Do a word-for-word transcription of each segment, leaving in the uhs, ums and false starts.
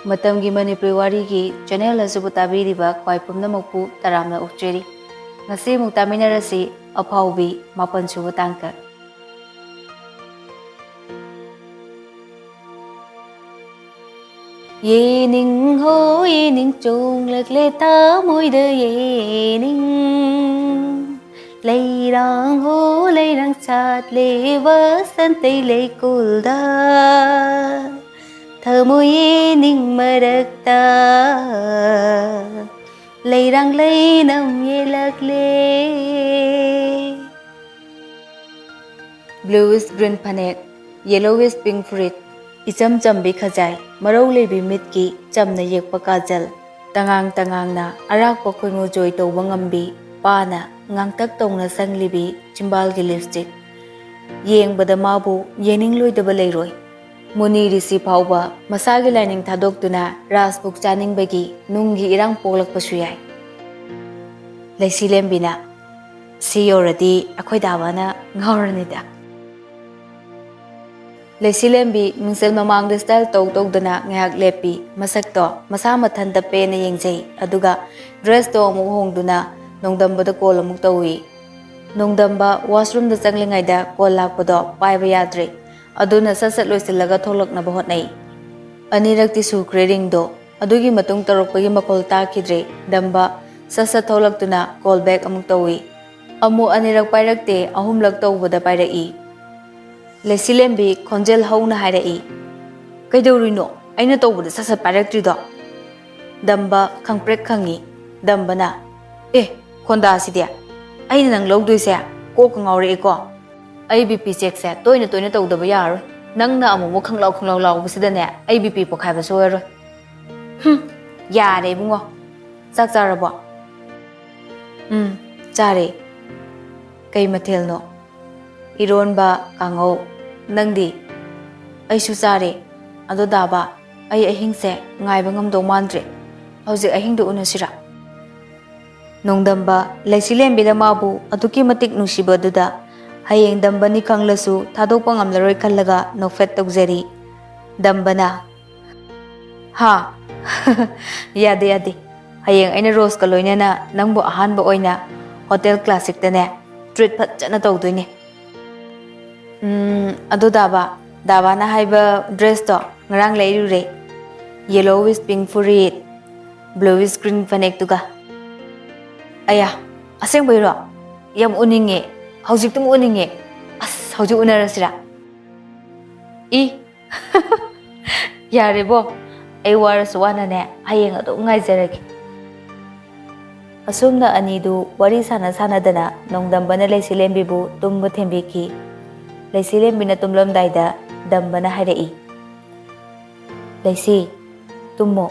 ꯃꯇꯝꯒꯤ ꯃꯅꯤꯄꯨꯔꯤ ꯋꯥꯔꯤꯒꯤ ꯆꯦꯅꯦꯜ ꯑꯁꯤꯕꯨ ꯇꯥꯕꯤꯔꯤꯕ ꯈ꯭ꯋꯥꯏ ꯄꯨꯝꯅꯃꯛꯄꯨ ꯇꯔꯥꯝꯅ ꯑꯣꯛꯆꯔꯤ꯫ ꯉꯁꯤ ꯑꯃꯨꯛ ꯇꯥꯃꯤꯟꯅꯔꯁꯤ, ꯑꯐꯥꯎꯕꯤ ꯃꯥꯄꯟ ꯁꯨꯕ ꯇꯥꯡꯀꯛ꯫ ꯌꯦꯅꯤꯡ ꯍꯣ ꯌꯦꯅꯤꯡ ꯆꯣꯡꯂꯛꯂꯦ ꯊꯃꯣꯏꯗ ꯌꯦꯅꯤꯡ꯫ ꯂꯩꯔꯥꯡ ꯍꯣ ꯂꯩꯔꯥꯡ ꯁꯥꯠꯂꯦ ꯋꯁꯟꯇꯩ ꯂꯩꯀꯣꯜꯗ꯫ ꯊꯃꯣꯏ ꯌꯦꯅꯤꯡ ꯃꯔꯛꯇ ꯂꯩꯔꯥꯡ ꯂꯩꯅꯝ ꯌꯦꯜꯂꯛꯂꯦ꯫ Blueish green ꯐꯅꯦꯛ, yellowish pink ꯐꯨꯔꯤꯠ, ꯏꯆꯝ ꯆꯝꯕꯤ ꯈꯖꯥꯏ, ꯃꯔꯧ ꯂꯩꯕꯤ ꯃꯤꯠꯀꯤ ꯆꯝꯅ ꯌꯦꯛꯄ ꯀꯥꯖꯜ, ꯇꯉꯥꯡ ꯇꯉꯥꯡꯅ ꯑꯔꯥꯛꯄ ꯈꯣꯏꯃꯨ ꯖꯣꯏ ꯇꯧꯕ ꯉꯝꯕꯤ, ꯄꯥꯅ ꯉꯥꯡꯇꯛ ꯇꯧꯅ ꯁꯪꯂꯤꯕꯤ ꯆꯤꯝꯕꯥꯜꯒꯤ ꯂꯤꯞꯁꯇꯤꯛ꯫ ꯌꯦꯡꯕꯗ ꯃꯥꯕꯨ ꯌꯦꯡꯅꯤꯡꯂꯣꯏꯗꯕ ꯂꯩꯔꯣꯏ꯫ ꯃꯨꯅꯤ ꯔꯤꯁꯤ ꯐꯥꯎꯕ ꯃꯁꯥꯒꯤ ꯂꯥꯏꯅꯤꯡ ꯊꯥꯗꯣꯛꯇꯨꯅ ꯔꯥꯖꯚꯣꯛ ꯆꯥꯅꯤꯡꯕꯒꯤ ꯅꯨꯡꯒꯤ ꯏꯔꯥꯡ ꯄꯣꯛꯂꯛꯄꯁꯨ ꯌꯥꯏ꯫ ꯂꯩꯁꯤꯂꯦꯝꯕꯤꯅ, "ꯁꯤ ꯌꯧꯔꯗꯤ ꯑꯩꯈꯣꯏ ꯗꯥꯕꯥꯅ ꯉꯥꯎꯔꯅꯤꯗ"꯫ ꯂꯩꯁꯤꯂꯦꯝꯕꯤ ꯃꯤꯡꯁꯦꯜ ꯃꯃꯥꯡꯗ ꯁ꯭ꯇꯥꯏꯜ ꯇꯧ ꯇꯧꯗꯅ ꯉꯥꯏꯍꯥꯛ ꯂꯦꯞꯄꯤ꯫ ꯃꯁꯛꯇꯣ ꯃꯁꯥ ꯃꯊꯟꯇ ꯄꯦꯟꯅ ꯌꯦꯡꯖꯩ꯫ ꯑꯗꯨꯒ ꯗ꯭ꯔꯦꯁꯇꯣ ꯑꯃꯨꯛ ꯍꯣꯡꯗꯨꯅ ꯅꯣꯡꯗꯝꯕꯗ ꯀꯣꯜ ꯑꯃꯨꯛ ꯇꯧꯏ꯫ ꯅꯣꯡꯗꯝꯕ ꯋꯥꯁꯔꯨꯝꯗ ꯆꯪꯂꯤꯉꯩꯗ ꯀꯣꯜ ꯂꯥꯛꯄꯗꯣ ꯄꯥꯏꯕ ꯌꯥꯗ꯭ꯔꯦ꯫ ꯑꯗꯨꯅ ꯁꯠ ꯁꯠ ꯂꯣꯏꯁꯤꯜꯂꯒ ꯊꯣꯛꯂꯛꯅꯕ ꯍꯣꯠꯅꯩ꯫ ꯑꯅꯤꯔꯛꯇꯤ ꯁꯨꯈ꯭ꯔꯦ ꯔꯤꯡꯗꯣ꯫ ꯑꯗꯨꯒꯤ ꯃꯇꯨꯡ ꯇꯧꯔꯛꯄꯒꯤ ꯃꯈꯣꯜ ꯇꯥꯈꯤꯗ꯭ꯔꯦ꯫ ꯗꯝꯕ ꯁꯠ ꯁꯠ ꯊꯣꯛꯂꯛꯇꯨꯅ ꯀꯣꯜ ꯕꯦꯛ ꯑꯃꯨꯛ ꯇꯧꯏ꯫ ꯑꯃꯨꯛ ꯑꯅꯤꯔꯛ ꯄꯥꯏꯔꯛꯇꯦ, ꯑꯍꯨꯝꯂꯛ ꯇꯧꯕꯗ ꯄꯥꯏꯔꯛꯏ꯫ ꯂꯩꯁꯤꯂꯦꯝꯕꯤ ꯈꯣꯟꯖꯦꯜ ꯍꯧꯅ ꯍꯥꯏꯔꯛꯏ, "ꯀꯩꯗꯧꯔꯤꯅꯣ? ꯑꯩꯅ ꯇꯧꯕꯗ ꯁꯠ ꯁꯠ ꯄꯥꯏꯔꯛꯇ꯭ꯔꯤꯗꯣ?" ꯗꯝꯕ ꯈꯪꯄ꯭ꯔꯦꯛ ꯈꯪꯉꯤ꯫ ꯗꯝꯕꯅ, "ꯑꯦ, ꯈꯣꯟꯗꯥꯁꯤꯗꯤ! ꯑꯩꯅ ꯅꯪ ꯂꯧꯗꯣꯏꯁꯦ ꯀꯣꯛꯀ ꯉꯥꯎꯔꯛꯑꯦꯀꯣ꯫ ꯑꯩ ꯕꯤ ꯄꯤ ꯆꯦꯛꯁꯦ ꯇꯣꯏꯅ ꯇꯣꯏꯅ ꯇꯧꯗꯕ ꯌꯥꯔꯔꯣꯏ꯫ ꯅꯪꯅ ꯑꯃꯨꯛꯃꯨꯛ ꯈꯪꯂꯥꯎ ꯈꯪꯂꯥꯎ ꯂꯥꯎꯕꯁꯤꯗꯅꯦ ꯑꯩ ꯕꯤ ꯄꯤ ꯄꯣꯈꯥꯏꯕ ꯁꯣꯏꯔꯔꯣꯏ꯫" "ꯍꯨꯝ, ꯌꯥꯔꯦ ꯏꯕꯨꯡꯉꯣ꯫ ꯆꯥꯛ ꯆꯥꯔꯕꯣ?" "ꯎꯝ, ꯆꯥꯔꯦ꯫ ꯀꯩ ꯃꯊꯦꯜꯅꯣ?" "ꯏꯔꯣꯟꯕ, ꯀꯥꯡꯉꯧ꯫ ꯅꯪꯗꯤ?" "ꯑꯩꯁꯨ ꯆꯥꯔꯦ꯫ ꯑꯗꯣ ꯗꯥꯕꯥ, ꯑꯩ ꯑꯍꯤꯡꯁꯦ ꯉꯥꯏꯕ ꯉꯝꯗꯧ ꯃꯥꯟꯗ꯭ꯔꯦ꯫ ꯍꯧꯖꯤꯛ ꯑꯍꯤꯡꯗ ꯎꯅꯁꯤꯔꯥ?" ꯅꯣꯡꯗꯝꯕ ꯂꯩꯁꯤꯂꯦꯝꯕꯤꯅ ꯃꯥꯕꯨ ꯑꯗꯨꯛꯀꯤ ꯃꯇꯤꯛ ꯅꯨꯡꯁꯤꯕꯗꯨꯗ ꯍꯌꯦꯡ ꯗꯝꯕꯅꯤ ꯈꯪꯂꯁꯨ ꯊꯥꯗꯣꯛꯄ ꯉꯝꯂꯔꯣꯏ ꯈꯜꯂꯒ ꯅꯣꯛꯐꯦꯠ ꯇꯧꯖꯔꯤ꯫ ꯗꯝꯕꯅ, ꯍꯥ? ꯌꯥꯗꯦ, ꯌꯥꯗꯦ꯫ ꯍꯌꯦꯡ ꯑꯩꯅ ꯔꯣꯁꯀ ꯂꯣꯏꯅꯅ ꯅꯪꯕꯨ ꯑꯍꯥꯟꯕ ꯑꯣꯏꯅ ꯍꯣꯇꯦꯜ ꯀ꯭ꯂꯥꯁꯤꯛꯇꯅꯦ ꯇ꯭ꯔꯤꯠ ꯐꯖꯅ ꯇꯧꯗꯣꯏꯅꯦ꯫ ꯎꯝ, ꯑꯗꯣ ꯗꯥꯕꯥ, ꯗꯥꯕꯥꯅ ꯍꯥꯏꯕ ꯗ꯭ꯔꯦꯁꯇꯣ ꯉꯔꯥꯡ ꯂꯩꯔꯨꯔꯦ꯫ Yellow with pink ꯐꯨꯔꯤꯠ, blue with green ꯐꯅꯦꯛꯇꯨꯒ꯫ ꯑꯌꯥ, ꯑꯁꯦꯡꯕꯩꯔꯣ? ꯌꯥꯝ ꯎꯅꯤꯡꯉꯦ꯫ ꯍꯧꯖꯤꯛꯇꯨꯝ ꯎꯅꯤꯡꯉꯦ꯫ ꯑꯁ, ꯍꯧꯖꯤꯛ ꯎꯅꯔꯁꯤꯔꯥ? ꯏ, ꯌꯥꯔꯦꯕꯣ, ꯑꯩ ꯋꯥꯔꯁꯨ ꯋꯥꯅꯅꯦ ꯍꯌꯦꯡ ꯑꯗꯨꯝ ꯉꯥꯏꯖꯔꯒꯦ꯫ ꯑꯁꯨꯝꯅ ꯑꯅꯤꯗꯨ ꯋꯥꯔꯤ ꯁꯥꯟꯅ ꯁꯥꯟꯅꯗꯅ ꯅꯣꯡꯗꯝꯕꯅ ꯂꯩꯁꯤꯂꯦꯝꯕꯤꯕꯨ ꯇꯨꯝꯕ ꯊꯦꯝꯕꯤꯈꯤ꯫ ꯂꯩꯁꯤꯂꯦꯝꯕꯤꯅ ꯇꯨꯝꯂꯝꯗꯥꯏꯗ ꯗꯝꯕꯅ ꯍꯥꯏꯔꯛꯏ, "ꯂꯩꯁꯤ, ꯇꯨꯝꯃꯣ꯫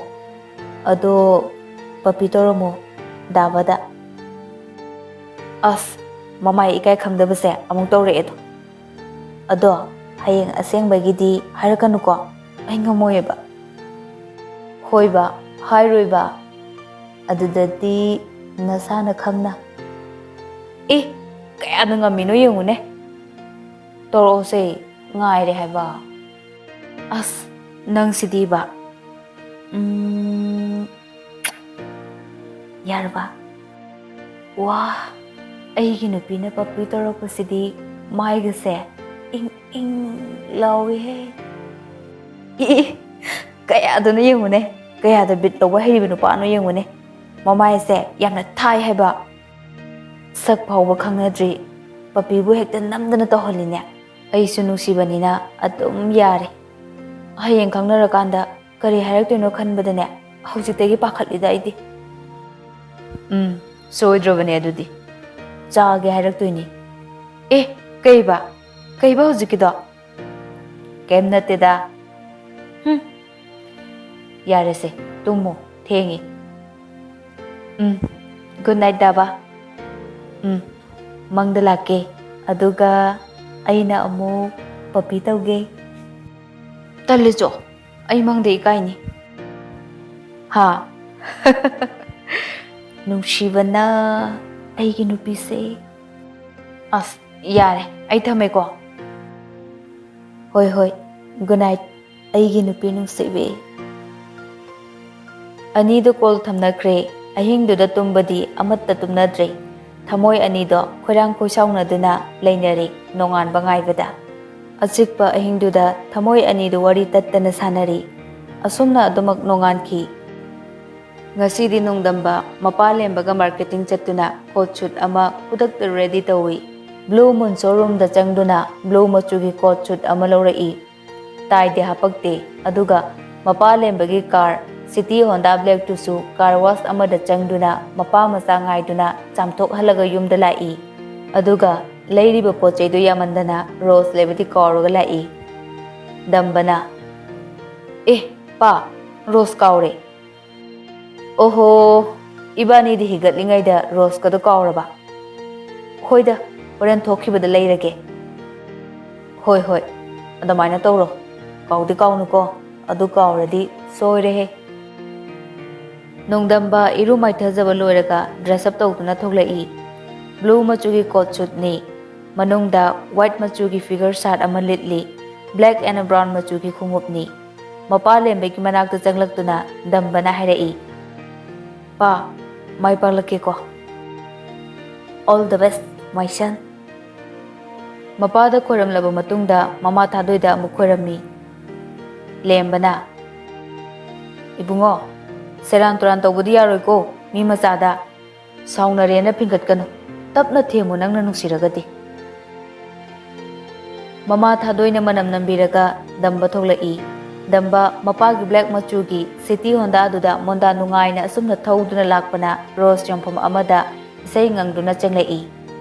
ꯑꯗꯣ ꯄꯄꯤ ꯇꯧꯔꯝꯃꯣ ꯗꯥꯕꯗ꯫" ꯑꯁ, ꯃꯃꯥꯏ ꯏꯀꯥꯏ ꯈꯪꯗꯕꯁꯦ ꯑꯃꯨꯛ ꯇꯧꯔꯛꯑꯦꯗꯣ꯫ ꯑꯗꯣ ꯍꯌꯦꯡ ꯑꯁꯦꯡꯕꯒꯤꯗꯤ ꯍꯥꯏꯔꯛꯀꯅꯨꯀꯣ, ꯑꯩ ꯉꯝꯃꯣꯏꯌꯦꯕ꯫ ꯍꯣꯏꯕ, ꯍꯥꯏꯔꯣꯏꯕ꯫ ꯑꯗꯨꯗꯗꯤ ꯅꯁꯥꯅ ꯈꯪꯅ꯫ ꯑꯦ, ꯀꯌꯥꯗ ꯉꯝꯃꯤꯅꯣ ꯌꯦꯡꯉꯨꯅꯦ꯫ ꯇꯧꯔꯛꯑꯣꯁꯦ, ꯉꯥꯏꯔꯦ ꯍꯥꯏꯕ꯫ ꯑꯁ, ꯅꯪꯁꯤꯗꯤꯕ꯫ ꯎꯝ, ꯌꯥꯔꯕ? ꯋꯥ, ꯑꯩꯒꯤ ꯅꯨꯄꯤꯅ ꯄꯞꯄꯤ ꯇꯧꯔꯛꯄꯁꯤꯗꯤ ꯃꯥꯏꯒꯁꯦ ꯏꯪ ꯏꯪ ꯂꯥꯎꯏꯍꯦ꯫ ꯏ, ꯏ, ꯀꯌꯥꯗꯅꯣ ꯌꯦꯡꯉꯨꯅꯦ, ꯀꯌꯥꯗ ꯕꯤꯠ ꯂꯧꯕ ꯍꯩꯔꯤꯕ ꯅꯨꯄꯥꯅꯣ ꯌꯦꯡꯉꯨꯅꯦ꯫ ꯃꯃꯥꯏꯁꯦ ꯌꯥꯝꯅ ꯊꯥꯏ ꯍꯥꯏꯕ꯫ ꯁꯛ ꯐꯥꯎꯕ ꯈꯪꯅꯗ꯭ꯔꯤ, ꯄꯞꯄꯤꯕꯨ ꯍꯦꯛꯇ ꯅꯝꯗꯅ ꯇꯧꯍꯜꯂꯤꯅꯦ꯫ ꯑꯩꯁꯨ ꯅꯨꯡꯁꯤꯕꯅꯤꯅ ꯑꯗꯨꯝ ꯌꯥꯔꯦ꯫ ꯍꯌꯦꯡ ꯈꯪꯅꯔꯀꯥꯟꯗ ꯀꯔꯤ ꯍꯥꯏꯔꯛꯇꯣꯏꯅꯣ ꯈꯟꯕꯗꯅꯦ ꯍꯧꯖꯤꯛꯇꯒꯤ ꯄꯥꯈꯠꯂꯤꯗ ꯑꯩꯗꯤ꯫ ꯎꯝ, ꯁꯣꯏꯗ꯭ꯔꯕꯅꯦ ꯑꯗꯨꯗꯤ꯫ ꯆꯥꯒꯦ ꯍꯥꯏꯔꯛꯇꯣꯏꯅꯤ꯫ ꯑꯦ, ꯀꯩꯕ? ꯀꯩꯕ ꯍꯧꯖꯤꯛꯀꯤꯗꯣ? ꯀꯩꯝ ꯅꯠꯇꯦꯗ꯫ ꯍꯨꯝ꯫ ꯌꯥꯔꯦꯁꯦ, ꯇꯨꯝꯃꯣ, ꯊꯦꯡꯉꯦ꯫ ꯎꯝ, good night, ꯗꯥꯕꯥ꯫ ꯎꯝ, ꯃꯪꯗ ꯂꯥꯛꯀꯦ, ꯑꯗꯨꯒ ꯑꯩꯅ ꯑꯃꯨꯛ ꯄꯞꯄꯤ ꯇꯧꯒꯦ꯫ ꯇꯜꯂꯦ ꯆꯣ, ꯑꯩ ꯃꯪꯗ ꯏꯀꯥꯏꯅꯤ꯫ ꯍꯥ? ꯅꯨꯡꯁꯤꯕꯅ ꯑꯩꯒꯤ ꯅꯨꯄꯤꯁꯦ꯫ ꯑꯁ, ꯌꯥꯔꯦ, ꯑꯩ ꯊꯝꯃꯦꯀꯣ꯫ ꯍꯣꯏ, ꯍꯣꯏ, good night, ꯑꯩꯒꯤ ꯅꯨꯄꯤ ꯅꯨꯡꯁꯤꯕꯤ꯫ ꯑꯅꯤꯗꯨ ꯀꯣꯜ ꯊꯝꯅꯈ꯭ꯔꯦ꯫ ꯑꯍꯤꯡꯗꯨꯗ ꯇꯨꯝꯕꯗꯤ ꯑꯃꯠꯇ ꯇꯨꯝꯅꯗ꯭ꯔꯦ꯫ ꯊꯃꯣꯏ ꯑꯅꯤꯗꯣ ꯈꯣꯏꯔꯥꯡ ꯈꯣꯏꯁꯥꯎꯅꯗꯨꯅ ꯂꯩꯅꯔꯦ ꯅꯣꯡꯉꯥꯟꯕ ꯉꯥꯏꯕꯗ꯫ ꯑꯆꯤꯛꯄ ꯑꯍꯤꯡꯗꯨꯗ ꯊꯃꯣꯏ ꯑꯅꯤꯗꯨ ꯋꯥꯔꯤ ꯇꯠꯇꯅ ꯁꯥꯟꯅꯔꯤ꯫ ꯑꯁꯨꯝꯅ ꯑꯗꯨꯃꯛ ꯅꯣꯡꯉꯥꯟꯈꯤ꯫ ꯉꯁꯤꯗꯤ ꯅꯣꯡꯗꯝꯕ ꯃꯄꯥ ꯂꯦꯝꯕꯒ ꯃꯥꯔꯀꯦꯇꯤꯡ ꯆꯠꯇꯨꯅ ꯀꯣꯠ ꯁꯨꯠ ꯑꯃ ꯈꯨꯗꯛꯇ ꯔꯦꯗꯤ ꯇꯧꯏ꯫ ꯕ꯭ꯂꯨ ꯃꯨꯟ ꯁꯣꯔꯨꯝꯗ ꯆꯪꯗꯨꯅ ꯕ꯭ꯂꯨ ꯃꯆꯨꯒꯤ ꯀꯣꯠ ꯁꯨꯠ ꯑꯃ ꯂꯧꯔꯛꯏ꯫ ꯇꯥꯏꯗꯤ ꯍꯥꯄꯛꯇꯦ, ꯑꯗꯨꯒ ꯃꯄꯥ ꯂꯦꯝꯕꯒꯤ ꯀꯥꯔ ꯁꯤꯇꯤ ꯍꯣꯟꯗꯥ ꯕ꯭ꯂꯦꯛꯇꯨꯁꯨ ꯀꯥꯔ ꯋꯥꯁ ꯑꯃꯗ ꯆꯪꯗꯨꯅ ꯃꯄꯥ ꯃꯆꯥ ꯉꯥꯏꯗꯨꯅ ꯆꯥꯝꯊꯣꯛꯍꯜꯂꯒ ꯌꯨꯝꯗ ꯂꯥꯛꯏ꯫ ꯑꯗꯨꯒ ꯂꯩꯔꯤꯕ ꯄꯣꯠ ꯆꯩꯗꯨ ꯌꯥꯝꯃꯟꯗꯅ ꯔꯣꯁ ꯂꯩꯕꯗꯤ ꯀꯥꯎꯔꯒ ꯂꯥꯛꯏ꯫ ꯗꯝꯕꯅ, "ꯑꯦ, ꯄꯥ, ꯔꯣꯁ ꯀꯥꯎꯔꯦ꯫" "ꯑꯣꯍꯣ, ꯏꯕꯥꯅꯤꯗꯤ ꯍꯤꯒꯠꯂꯤꯉꯩꯗ ꯔꯣꯁꯀꯗꯣ ꯀꯥꯎꯔꯕ?" "ꯍꯣꯏꯗ, ꯍꯣꯔꯦꯟ ꯊꯣꯛꯈꯤꯕꯗ ꯂꯩꯔꯒꯦ꯫" "ꯍꯣꯏ, ꯍꯣꯏ, ꯑꯗꯨꯃꯥꯏꯅ ꯇꯧꯔꯣ꯫ ꯀꯥꯎꯗꯤ ꯀꯥꯎꯅꯨꯀꯣ, ꯑꯗꯨ ꯀꯥꯎꯔꯗꯤ ꯁꯣꯏꯔꯦꯍꯦ꯫" ꯅꯣꯡꯗꯝꯕ ꯏꯔꯨ ꯃꯥꯏꯊꯖꯕ ꯂꯣꯏꯔꯒ ꯗ꯭ꯔꯦꯁ ꯑꯞ ꯇꯧꯗꯨꯅ ꯊꯣꯛꯂꯛꯏ꯫ ꯕ꯭ꯂꯨ ꯃꯆꯨꯒꯤ ꯀꯣꯠ ꯁꯨꯠꯅꯤ꯫ ꯃꯅꯨꯡꯗ ꯋꯥꯏꯠ ꯃꯆꯨꯒꯤ ꯐꯤꯒꯔ ꯁꯥꯔꯠ ꯑꯃ ꯂꯤꯠꯂꯤ꯫ ꯕ꯭ꯂꯦꯛ ꯑꯦꯟ ꯕ꯭ꯔꯥꯎꯟ ꯃꯆꯨꯒꯤ ꯈꯣꯡꯎꯞꯅꯤ꯫ ꯃꯄꯥ ꯂꯦꯝꯕꯒꯤ ꯃꯅꯥꯛꯇ ꯆꯪꯂꯛꯇꯨꯅ ꯗꯝꯕꯅ ꯍꯥꯏꯔꯛꯏ, "ꯄꯥ, ꯃꯥꯏ ꯄꯥꯛꯂꯛꯀꯦꯀꯣ꯫" "All the best, my son꯫" ꯃꯄꯥꯗ ꯈꯣꯏꯔꯝꯂꯕ ꯃꯇꯨꯡꯗ ꯃꯃꯥ ꯊꯥꯗꯣꯏꯗ ꯑꯃꯨꯛ ꯈꯣꯏꯔꯝꯃꯤ꯫ ꯂꯦꯝꯕꯅ, "ꯏꯕꯨꯡꯉꯣ, ꯁꯦꯔꯥꯟ ꯇꯨꯔꯥꯟ ꯇꯧꯕꯗꯤ ꯌꯥꯔꯣꯏꯀꯣ, ꯃꯤ ꯃꯆꯥꯗ꯫ ꯁꯥꯎꯅꯔꯦꯅ ꯐꯤꯡꯒꯠꯀꯅꯨ, ꯇꯞꯅ ꯊꯦꯝꯃꯨ ꯅꯪꯅ ꯅꯨꯡꯁꯤꯔꯒꯗꯤ꯫" ꯃꯃꯥ ꯊꯥꯗꯣꯏꯅ ꯃꯅꯝ ꯅꯝꯕꯤꯔꯒ ꯗꯝꯕ ꯊꯣꯛꯂꯛꯏ꯫ ꯗꯝꯕ ꯃꯄꯥꯒꯤ ꯕ꯭ꯂꯦꯛ ꯃꯆꯨꯒꯤ ꯁꯤꯇꯤ ꯍꯣꯟꯗꯥꯗꯨꯗ ꯃꯣꯟꯗꯥ ꯅꯨꯡꯉꯥꯏꯅ ꯑꯁꯨꯝꯅ ꯊꯧꯗꯨꯅ ꯂꯥꯛꯄꯅ ꯔꯣꯁ ꯌꯣꯟꯐꯝ ꯑꯃꯗ ꯏꯁꯩ ꯉꯪꯗꯨꯅ ꯆꯪꯂꯛꯏ꯫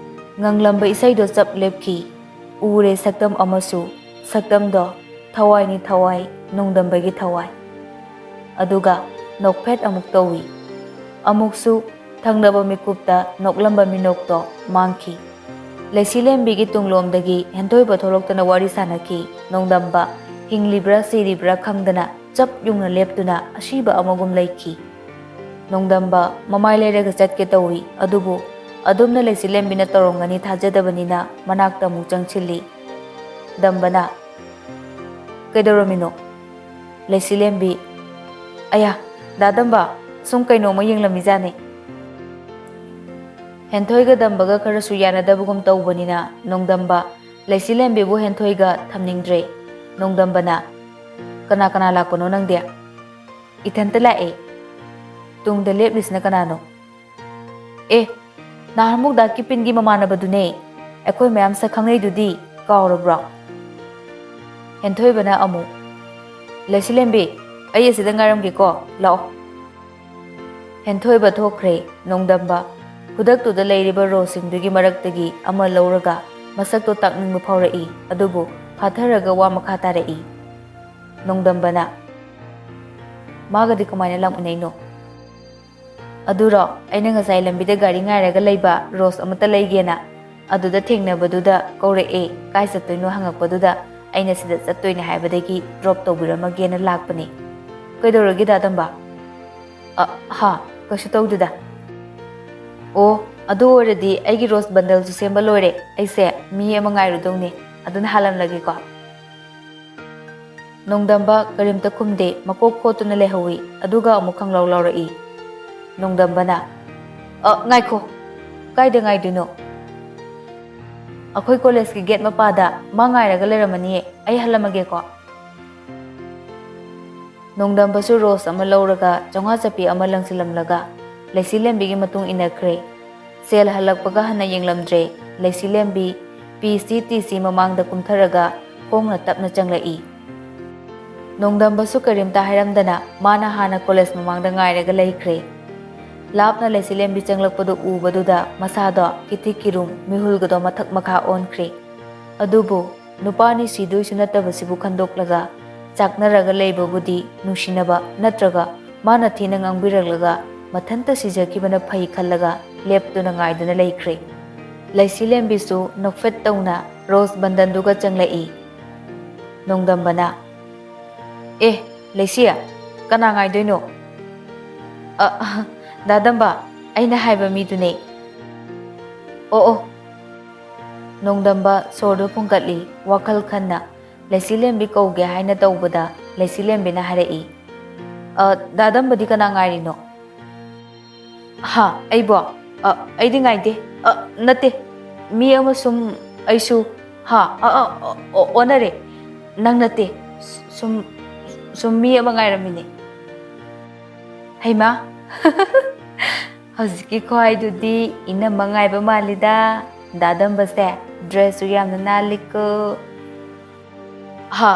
ꯉꯪꯂꯝꯕ ꯏꯁꯩꯗꯣ ꯆꯞ ꯂꯦꯞꯈꯤ꯫ ꯎꯔꯦ ꯁꯛꯇꯝ ꯑꯃꯁꯨ, ꯁꯛꯇꯝꯗꯣ ꯊꯋꯥꯏꯅꯤ ꯊꯋꯥꯏ, ꯅꯣꯡꯗꯝꯕꯒꯤ ꯊꯋꯥꯏ꯫ ꯑꯗꯨꯒ ꯅꯣꯛꯐꯦꯠ ꯑꯃꯨꯛ ꯇꯧꯏ꯫ ꯑꯃꯨꯛꯁꯨ ꯊꯪꯅꯕ ꯃꯤꯀꯨꯞꯇ ꯅꯣꯛꯂꯝꯕ ꯃꯤꯅꯣꯛꯇꯣ ꯃꯥꯡꯈꯤ꯫ ꯂꯩꯁꯤꯂꯦꯝꯕꯤꯒꯤ ꯇꯨꯡꯂꯣꯝꯗꯒꯤ ꯍꯦꯟꯊꯣꯏꯕ ꯊꯣꯛꯂꯛꯇꯨꯅ ꯋꯥꯔꯤ ꯁꯥꯅꯈꯤ꯫ ꯅꯣꯡꯗꯝꯕ ꯍꯤꯡꯂꯤꯕ꯭ꯔꯥ ꯁꯤꯔꯤꯕ꯭ꯔꯥ ꯈꯪꯗꯅ ꯆꯞ ꯌꯨꯡꯅ ꯂꯦꯞꯇꯨꯅ ꯑꯁꯤꯕ ꯑꯃꯒꯨꯝ ꯂꯩꯈꯤ꯫ ꯅꯣꯡꯗꯝꯕ ꯃꯃꯥꯏ ꯂꯩꯔꯒ ꯆꯠꯀꯦ ꯇꯧꯏ, ꯑꯗꯨꯕꯨ ꯑꯗꯨꯝꯅ ꯂꯩꯁꯤꯂꯦꯝꯕꯤꯅ ꯇꯧꯔꯝꯒꯅꯤ ꯊꯥꯖꯗꯕꯅꯤꯅ ꯃꯅꯥꯛꯇ ꯑꯃꯨꯛ ꯆꯪꯁꯤꯜꯂꯤ꯫ ꯗꯝꯕꯅ, "ꯀꯩꯗꯧꯔꯝꯃꯤꯅꯣ?" ꯂꯩꯁꯤꯂꯦꯝꯕꯤ, "ꯑꯌꯥ, "ꯗꯥ ꯗꯝꯕ, ꯁꯨꯝ ꯀꯩꯅꯣꯝꯃ ꯌꯦꯡꯂꯝꯃꯤꯖꯥꯠꯅꯤ꯫" ꯍꯦꯟꯊꯣꯏꯒ ꯗꯝꯕꯒ ꯈꯔꯁꯨ ꯌꯥꯅꯗꯕꯒꯨꯝ ꯇꯧꯕꯅꯤꯅ ꯅꯣꯡꯗꯝꯕ ꯂꯩꯁꯤꯂꯦꯝꯕꯤꯕꯨ ꯍꯦꯟꯊꯣꯏꯒ ꯊꯝꯅꯤꯡꯗ꯭ꯔꯦ꯫ ꯅꯣꯡꯗꯝꯕꯅ, "ꯀꯅꯥ ꯀꯅꯥ ꯂꯥꯛꯄꯅꯣ ꯅꯪꯗꯤ?" "ꯏꯊꯟꯇ ꯂꯥꯛꯑꯦ꯫" "ꯇꯨꯡꯗ ꯂꯦꯞꯂꯤꯁꯤꯅ ꯀꯅꯥꯅꯣ?" "ꯑꯦ, ꯅꯍꯥꯟꯃꯨꯛ ꯗꯥ ꯀꯤꯄꯤꯟꯒꯤ ꯃꯃꯥꯟꯅꯕꯗꯨꯅꯦ꯫ ꯑꯩꯈꯣꯏ ꯃꯌꯥꯝ ꯁꯛ ꯈꯪꯅꯩꯗꯨꯗꯤ, ꯀꯥꯎꯔꯕ꯭ꯔꯣ?" ꯍꯦꯟꯊꯣꯏꯕꯅ ꯑꯃꯨꯛ, "ꯂꯩꯁꯤꯂꯦꯝꯕꯤ, ꯑꯩ ꯑꯁꯤꯗ ꯉꯥꯏꯔꯝꯒꯦꯀꯣ, ꯂꯥꯛꯑꯣ꯫" ꯍꯦꯟꯊꯣꯏꯕ ꯊꯣꯛꯈ꯭ꯔꯦ꯫ ꯅꯣꯡꯗꯝꯕ ꯈꯨꯗꯛꯇꯨꯗ ꯂꯩꯔꯤꯕ ꯔꯣꯁꯁꯤꯡꯗꯨꯒꯤ ꯃꯔꯛꯇꯒꯤ ꯑꯃ ꯂꯧꯔꯒ ꯃꯁꯛꯇꯣ ꯇꯥꯛꯅꯤꯡꯕ ꯐꯥꯎꯔꯛꯏ, ꯑꯗꯨꯕꯨ ꯐꯥꯊꯔꯒ ꯋꯥ ꯃꯈꯥ ꯇꯥꯔꯛꯏ꯫ ꯅꯣꯡꯗꯝꯕꯅ, "ꯃꯥꯒꯗꯤ ꯀꯃꯥꯏꯅ ꯂꯥꯛꯃꯤꯟꯅꯩꯅꯣ?" "ꯑꯗꯨꯔꯣ, ꯑꯩꯅ ꯉꯁꯥꯏ ꯂꯝꯕꯤꯗ ꯒꯥꯔꯤ ꯉꯥꯏꯔꯒ ꯂꯩꯕ ꯔꯣꯁ ꯑꯃꯠꯇ ꯂꯩꯒꯦꯅ ꯑꯗꯨꯗ ꯊꯦꯡꯅꯕꯗꯨꯗ ꯀꯧꯔꯛꯑꯦ꯫ ꯀꯥꯏ ꯆꯠꯇꯣꯏꯅꯣ ꯍꯪꯉꯛꯄꯗꯨꯗ ꯑꯩꯅ ꯁꯤꯗ ꯆꯠꯇꯣꯏꯅꯦ ꯍꯥꯏꯕꯗꯒꯤ ꯗ꯭ꯔꯣꯞ ꯇꯧꯕꯤꯔꯝꯃꯒꯦꯅ ꯂꯥꯛꯄꯅꯦ꯫ ꯀꯩꯗꯧꯔꯒꯦ, ꯗꯥ ꯇꯝꯕ?" "ꯑ, ꯍꯥ, ꯀꯩꯁꯨ ꯇꯧꯗꯦꯗ꯫" "ꯑꯣ, ꯑꯗꯨ ꯑꯣꯏꯔꯗꯤ ꯑꯩꯒꯤ ꯔꯣꯁ ꯕꯟꯗꯜꯁꯨ ꯁꯦꯝꯕ ꯂꯣꯏꯔꯦ꯫ ꯑꯩꯁꯦ ꯃꯤ ꯑꯃ ꯉꯥꯏꯔꯨꯗꯧꯅꯦ, ꯑꯗꯨꯅ ꯍꯥꯜꯂꯝꯂꯒꯦꯀꯣ꯫" ꯅꯣꯡꯗꯝꯕ ꯀꯔꯤꯝꯇ ꯈꯨꯝꯗꯦ, ꯃꯀꯣꯛ ꯈꯣꯠꯇꯨꯅ ꯂꯩꯍꯧꯏ꯫ ꯑꯗꯨꯒ ꯑꯃꯨꯛ ꯈꯪꯂꯥꯎ ꯂꯥꯎꯔꯛꯏ꯫ ꯅꯣꯡꯗꯝꯕꯅ, "ꯑ, ꯉꯥꯏꯈꯣ, ꯀꯥꯏꯗ ꯉꯥꯏꯗꯣꯏꯅꯣ?" "ꯑꯩꯈꯣꯏ ꯀꯣꯂꯦꯖꯀꯤ ꯒꯦꯠ ꯃꯄꯥꯗ ꯃꯥ ꯉꯥꯏꯔꯒ ꯂꯩꯔꯝꯃꯅꯤꯌꯦ, ꯑꯩ ꯍꯜꯂꯝꯃꯒꯦꯀꯣ꯫" ꯅꯣꯡꯗꯝꯕꯁꯨ ꯔꯣꯁ ꯑꯃ ꯂꯧꯔꯒ ꯆꯥꯝꯃꯉꯥ ꯆꯞꯄꯤ ꯑꯃ ꯂꯪꯁꯤꯜꯂꯝꯂꯒ ꯂꯩꯁꯤꯂꯦꯝꯕꯤꯒꯤ ꯃꯇꯨꯡ ꯏꯟꯅꯈ꯭ꯔꯦ꯫ ꯁꯦꯜ ꯍꯜꯂꯛꯄꯒ ꯍꯟꯅ ꯌꯦꯡꯂꯝꯗ꯭ꯔꯦ꯫ ꯂꯩꯁꯤꯂꯦꯝꯕꯤ ꯄꯤ ꯁꯤ ꯇꯤ ꯁꯤ ꯃꯃꯥꯡꯗ ꯀꯨꯝꯊꯔꯒ ꯈꯣꯡꯅ ꯇꯞꯅ ꯆꯪꯂꯛꯏ꯫ ꯅꯣꯡꯗꯝꯕꯁꯨ ꯀꯔꯤꯝꯇ ꯍꯥꯏꯔꯝꯗꯅ ꯃꯥꯅ ꯍꯥꯟꯅ ꯀꯣꯂꯦꯖ ꯃꯃꯥꯡꯗ ꯉꯥꯏꯔꯒ ꯂꯩꯈ꯭ꯔꯦ꯫ ꯂꯥꯞꯅ ꯂꯩꯁꯤꯂꯦꯝꯕꯤ ꯆꯪꯂꯛꯄꯗꯨ ꯎꯕꯗꯨꯗ ꯃꯁꯥꯗꯣ ꯀꯤꯊꯤꯛ ꯀꯤꯔꯨꯝ, ꯃꯤꯍꯨꯜꯒꯗꯣ ꯃꯊꯛ ꯃꯈꯥ ꯑꯣꯟꯈ꯭ꯔꯦ꯫ ꯑꯗꯨꯕꯨ ꯅꯨꯄꯥꯅꯤ ꯁꯤꯗꯣꯏꯁꯨ ꯅꯠꯇꯕꯁꯤꯕꯨ ꯈꯟꯗꯣꯛꯂꯒ ꯆꯥꯛꯅꯔꯒ ꯂꯩꯕꯕꯨꯗꯤ ꯅꯨꯡꯁꯤꯅꯕ ꯅꯠꯇ꯭ꯔꯒ ꯃꯥꯅ ꯊꯤꯅ ꯉꯥꯡꯕꯤꯔꯛꯂꯒ ꯃꯊꯟꯇ ꯁꯤꯖꯈꯤꯕꯅ ꯐꯩ ꯈꯜꯂꯒ ꯂꯦꯞꯇꯨꯅ ꯉꯥꯏꯗꯨꯅ ꯂꯩꯈ꯭ꯔꯦ꯫ ꯂꯩꯁꯤꯂꯦꯝꯕꯤꯁꯨ ꯅꯣꯛꯐꯦꯠ ꯇꯧꯅ ꯔꯣꯁ ꯕꯟꯗꯟꯗꯨꯒ ꯆꯪꯂꯛꯏ꯫ ꯅꯣꯡꯗꯝꯕꯅ, "ꯑꯦ, ꯂꯩꯁꯤ, ꯀꯅꯥ ꯉꯥꯏꯗꯣꯏꯅꯣ?" "ꯑ, ꯑ, ꯗꯥ ꯗꯝꯕ, ꯑꯩꯅ ꯍꯥꯏꯕ ꯃꯤꯗꯨꯅꯦ꯫" "ꯑꯣ, ꯑꯣ꯫" ꯅꯣꯡꯗꯝꯕ ꯁꯣꯔꯗꯨ ꯐꯨꯟꯒꯠꯂꯤ, ꯋꯥꯈꯜ ꯈꯟꯅ꯫ ꯂꯩꯁꯤꯂꯦꯝꯕꯤ ꯀꯧꯒꯦ ꯍꯥꯏꯅ ꯇꯧꯕꯗ ꯂꯩꯁꯤꯂꯦꯝꯕꯤꯅ ꯍꯥꯏꯔꯛꯏ, ꯑ, ꯗꯥ ꯗꯝꯕꯗꯤ ꯀꯅꯥ ꯉꯥꯏꯔꯤꯅꯣ? ꯍꯥ, ꯑꯩꯕꯣ? ꯑ, ꯑꯩꯗꯤ ꯉꯥꯏꯗꯦ꯫ ꯑ, ꯅꯠꯇꯦ, ꯃꯤ ꯑꯃ ꯁꯨꯝ, ꯑꯩꯁꯨ, ꯍꯥ, ꯑ, ꯑ, ꯑ, ꯑꯣ-, ꯑꯣꯟꯅꯔꯦ꯫ ꯅꯪ ꯅꯠꯇꯦ, ꯁꯨꯝ, ꯁꯨꯝ ꯃꯤ ꯑꯃ ꯉꯥꯏꯔꯝꯃꯤꯅꯦ꯫ ꯍꯩꯃꯥ, ꯍꯧꯖꯤꯛꯀꯤ ꯈꯨꯍꯥꯏꯗꯨꯗꯤ ꯏꯅꯝꯃ ꯉꯥꯏꯕ ꯃꯥꯜꯂꯤꯗ꯫ ꯗꯥ ꯗꯝꯕꯁꯦ, dressꯁꯨ ꯌꯥꯝꯅ ꯅꯥꯜꯂꯤꯀꯣ꯫ ꯍꯥ,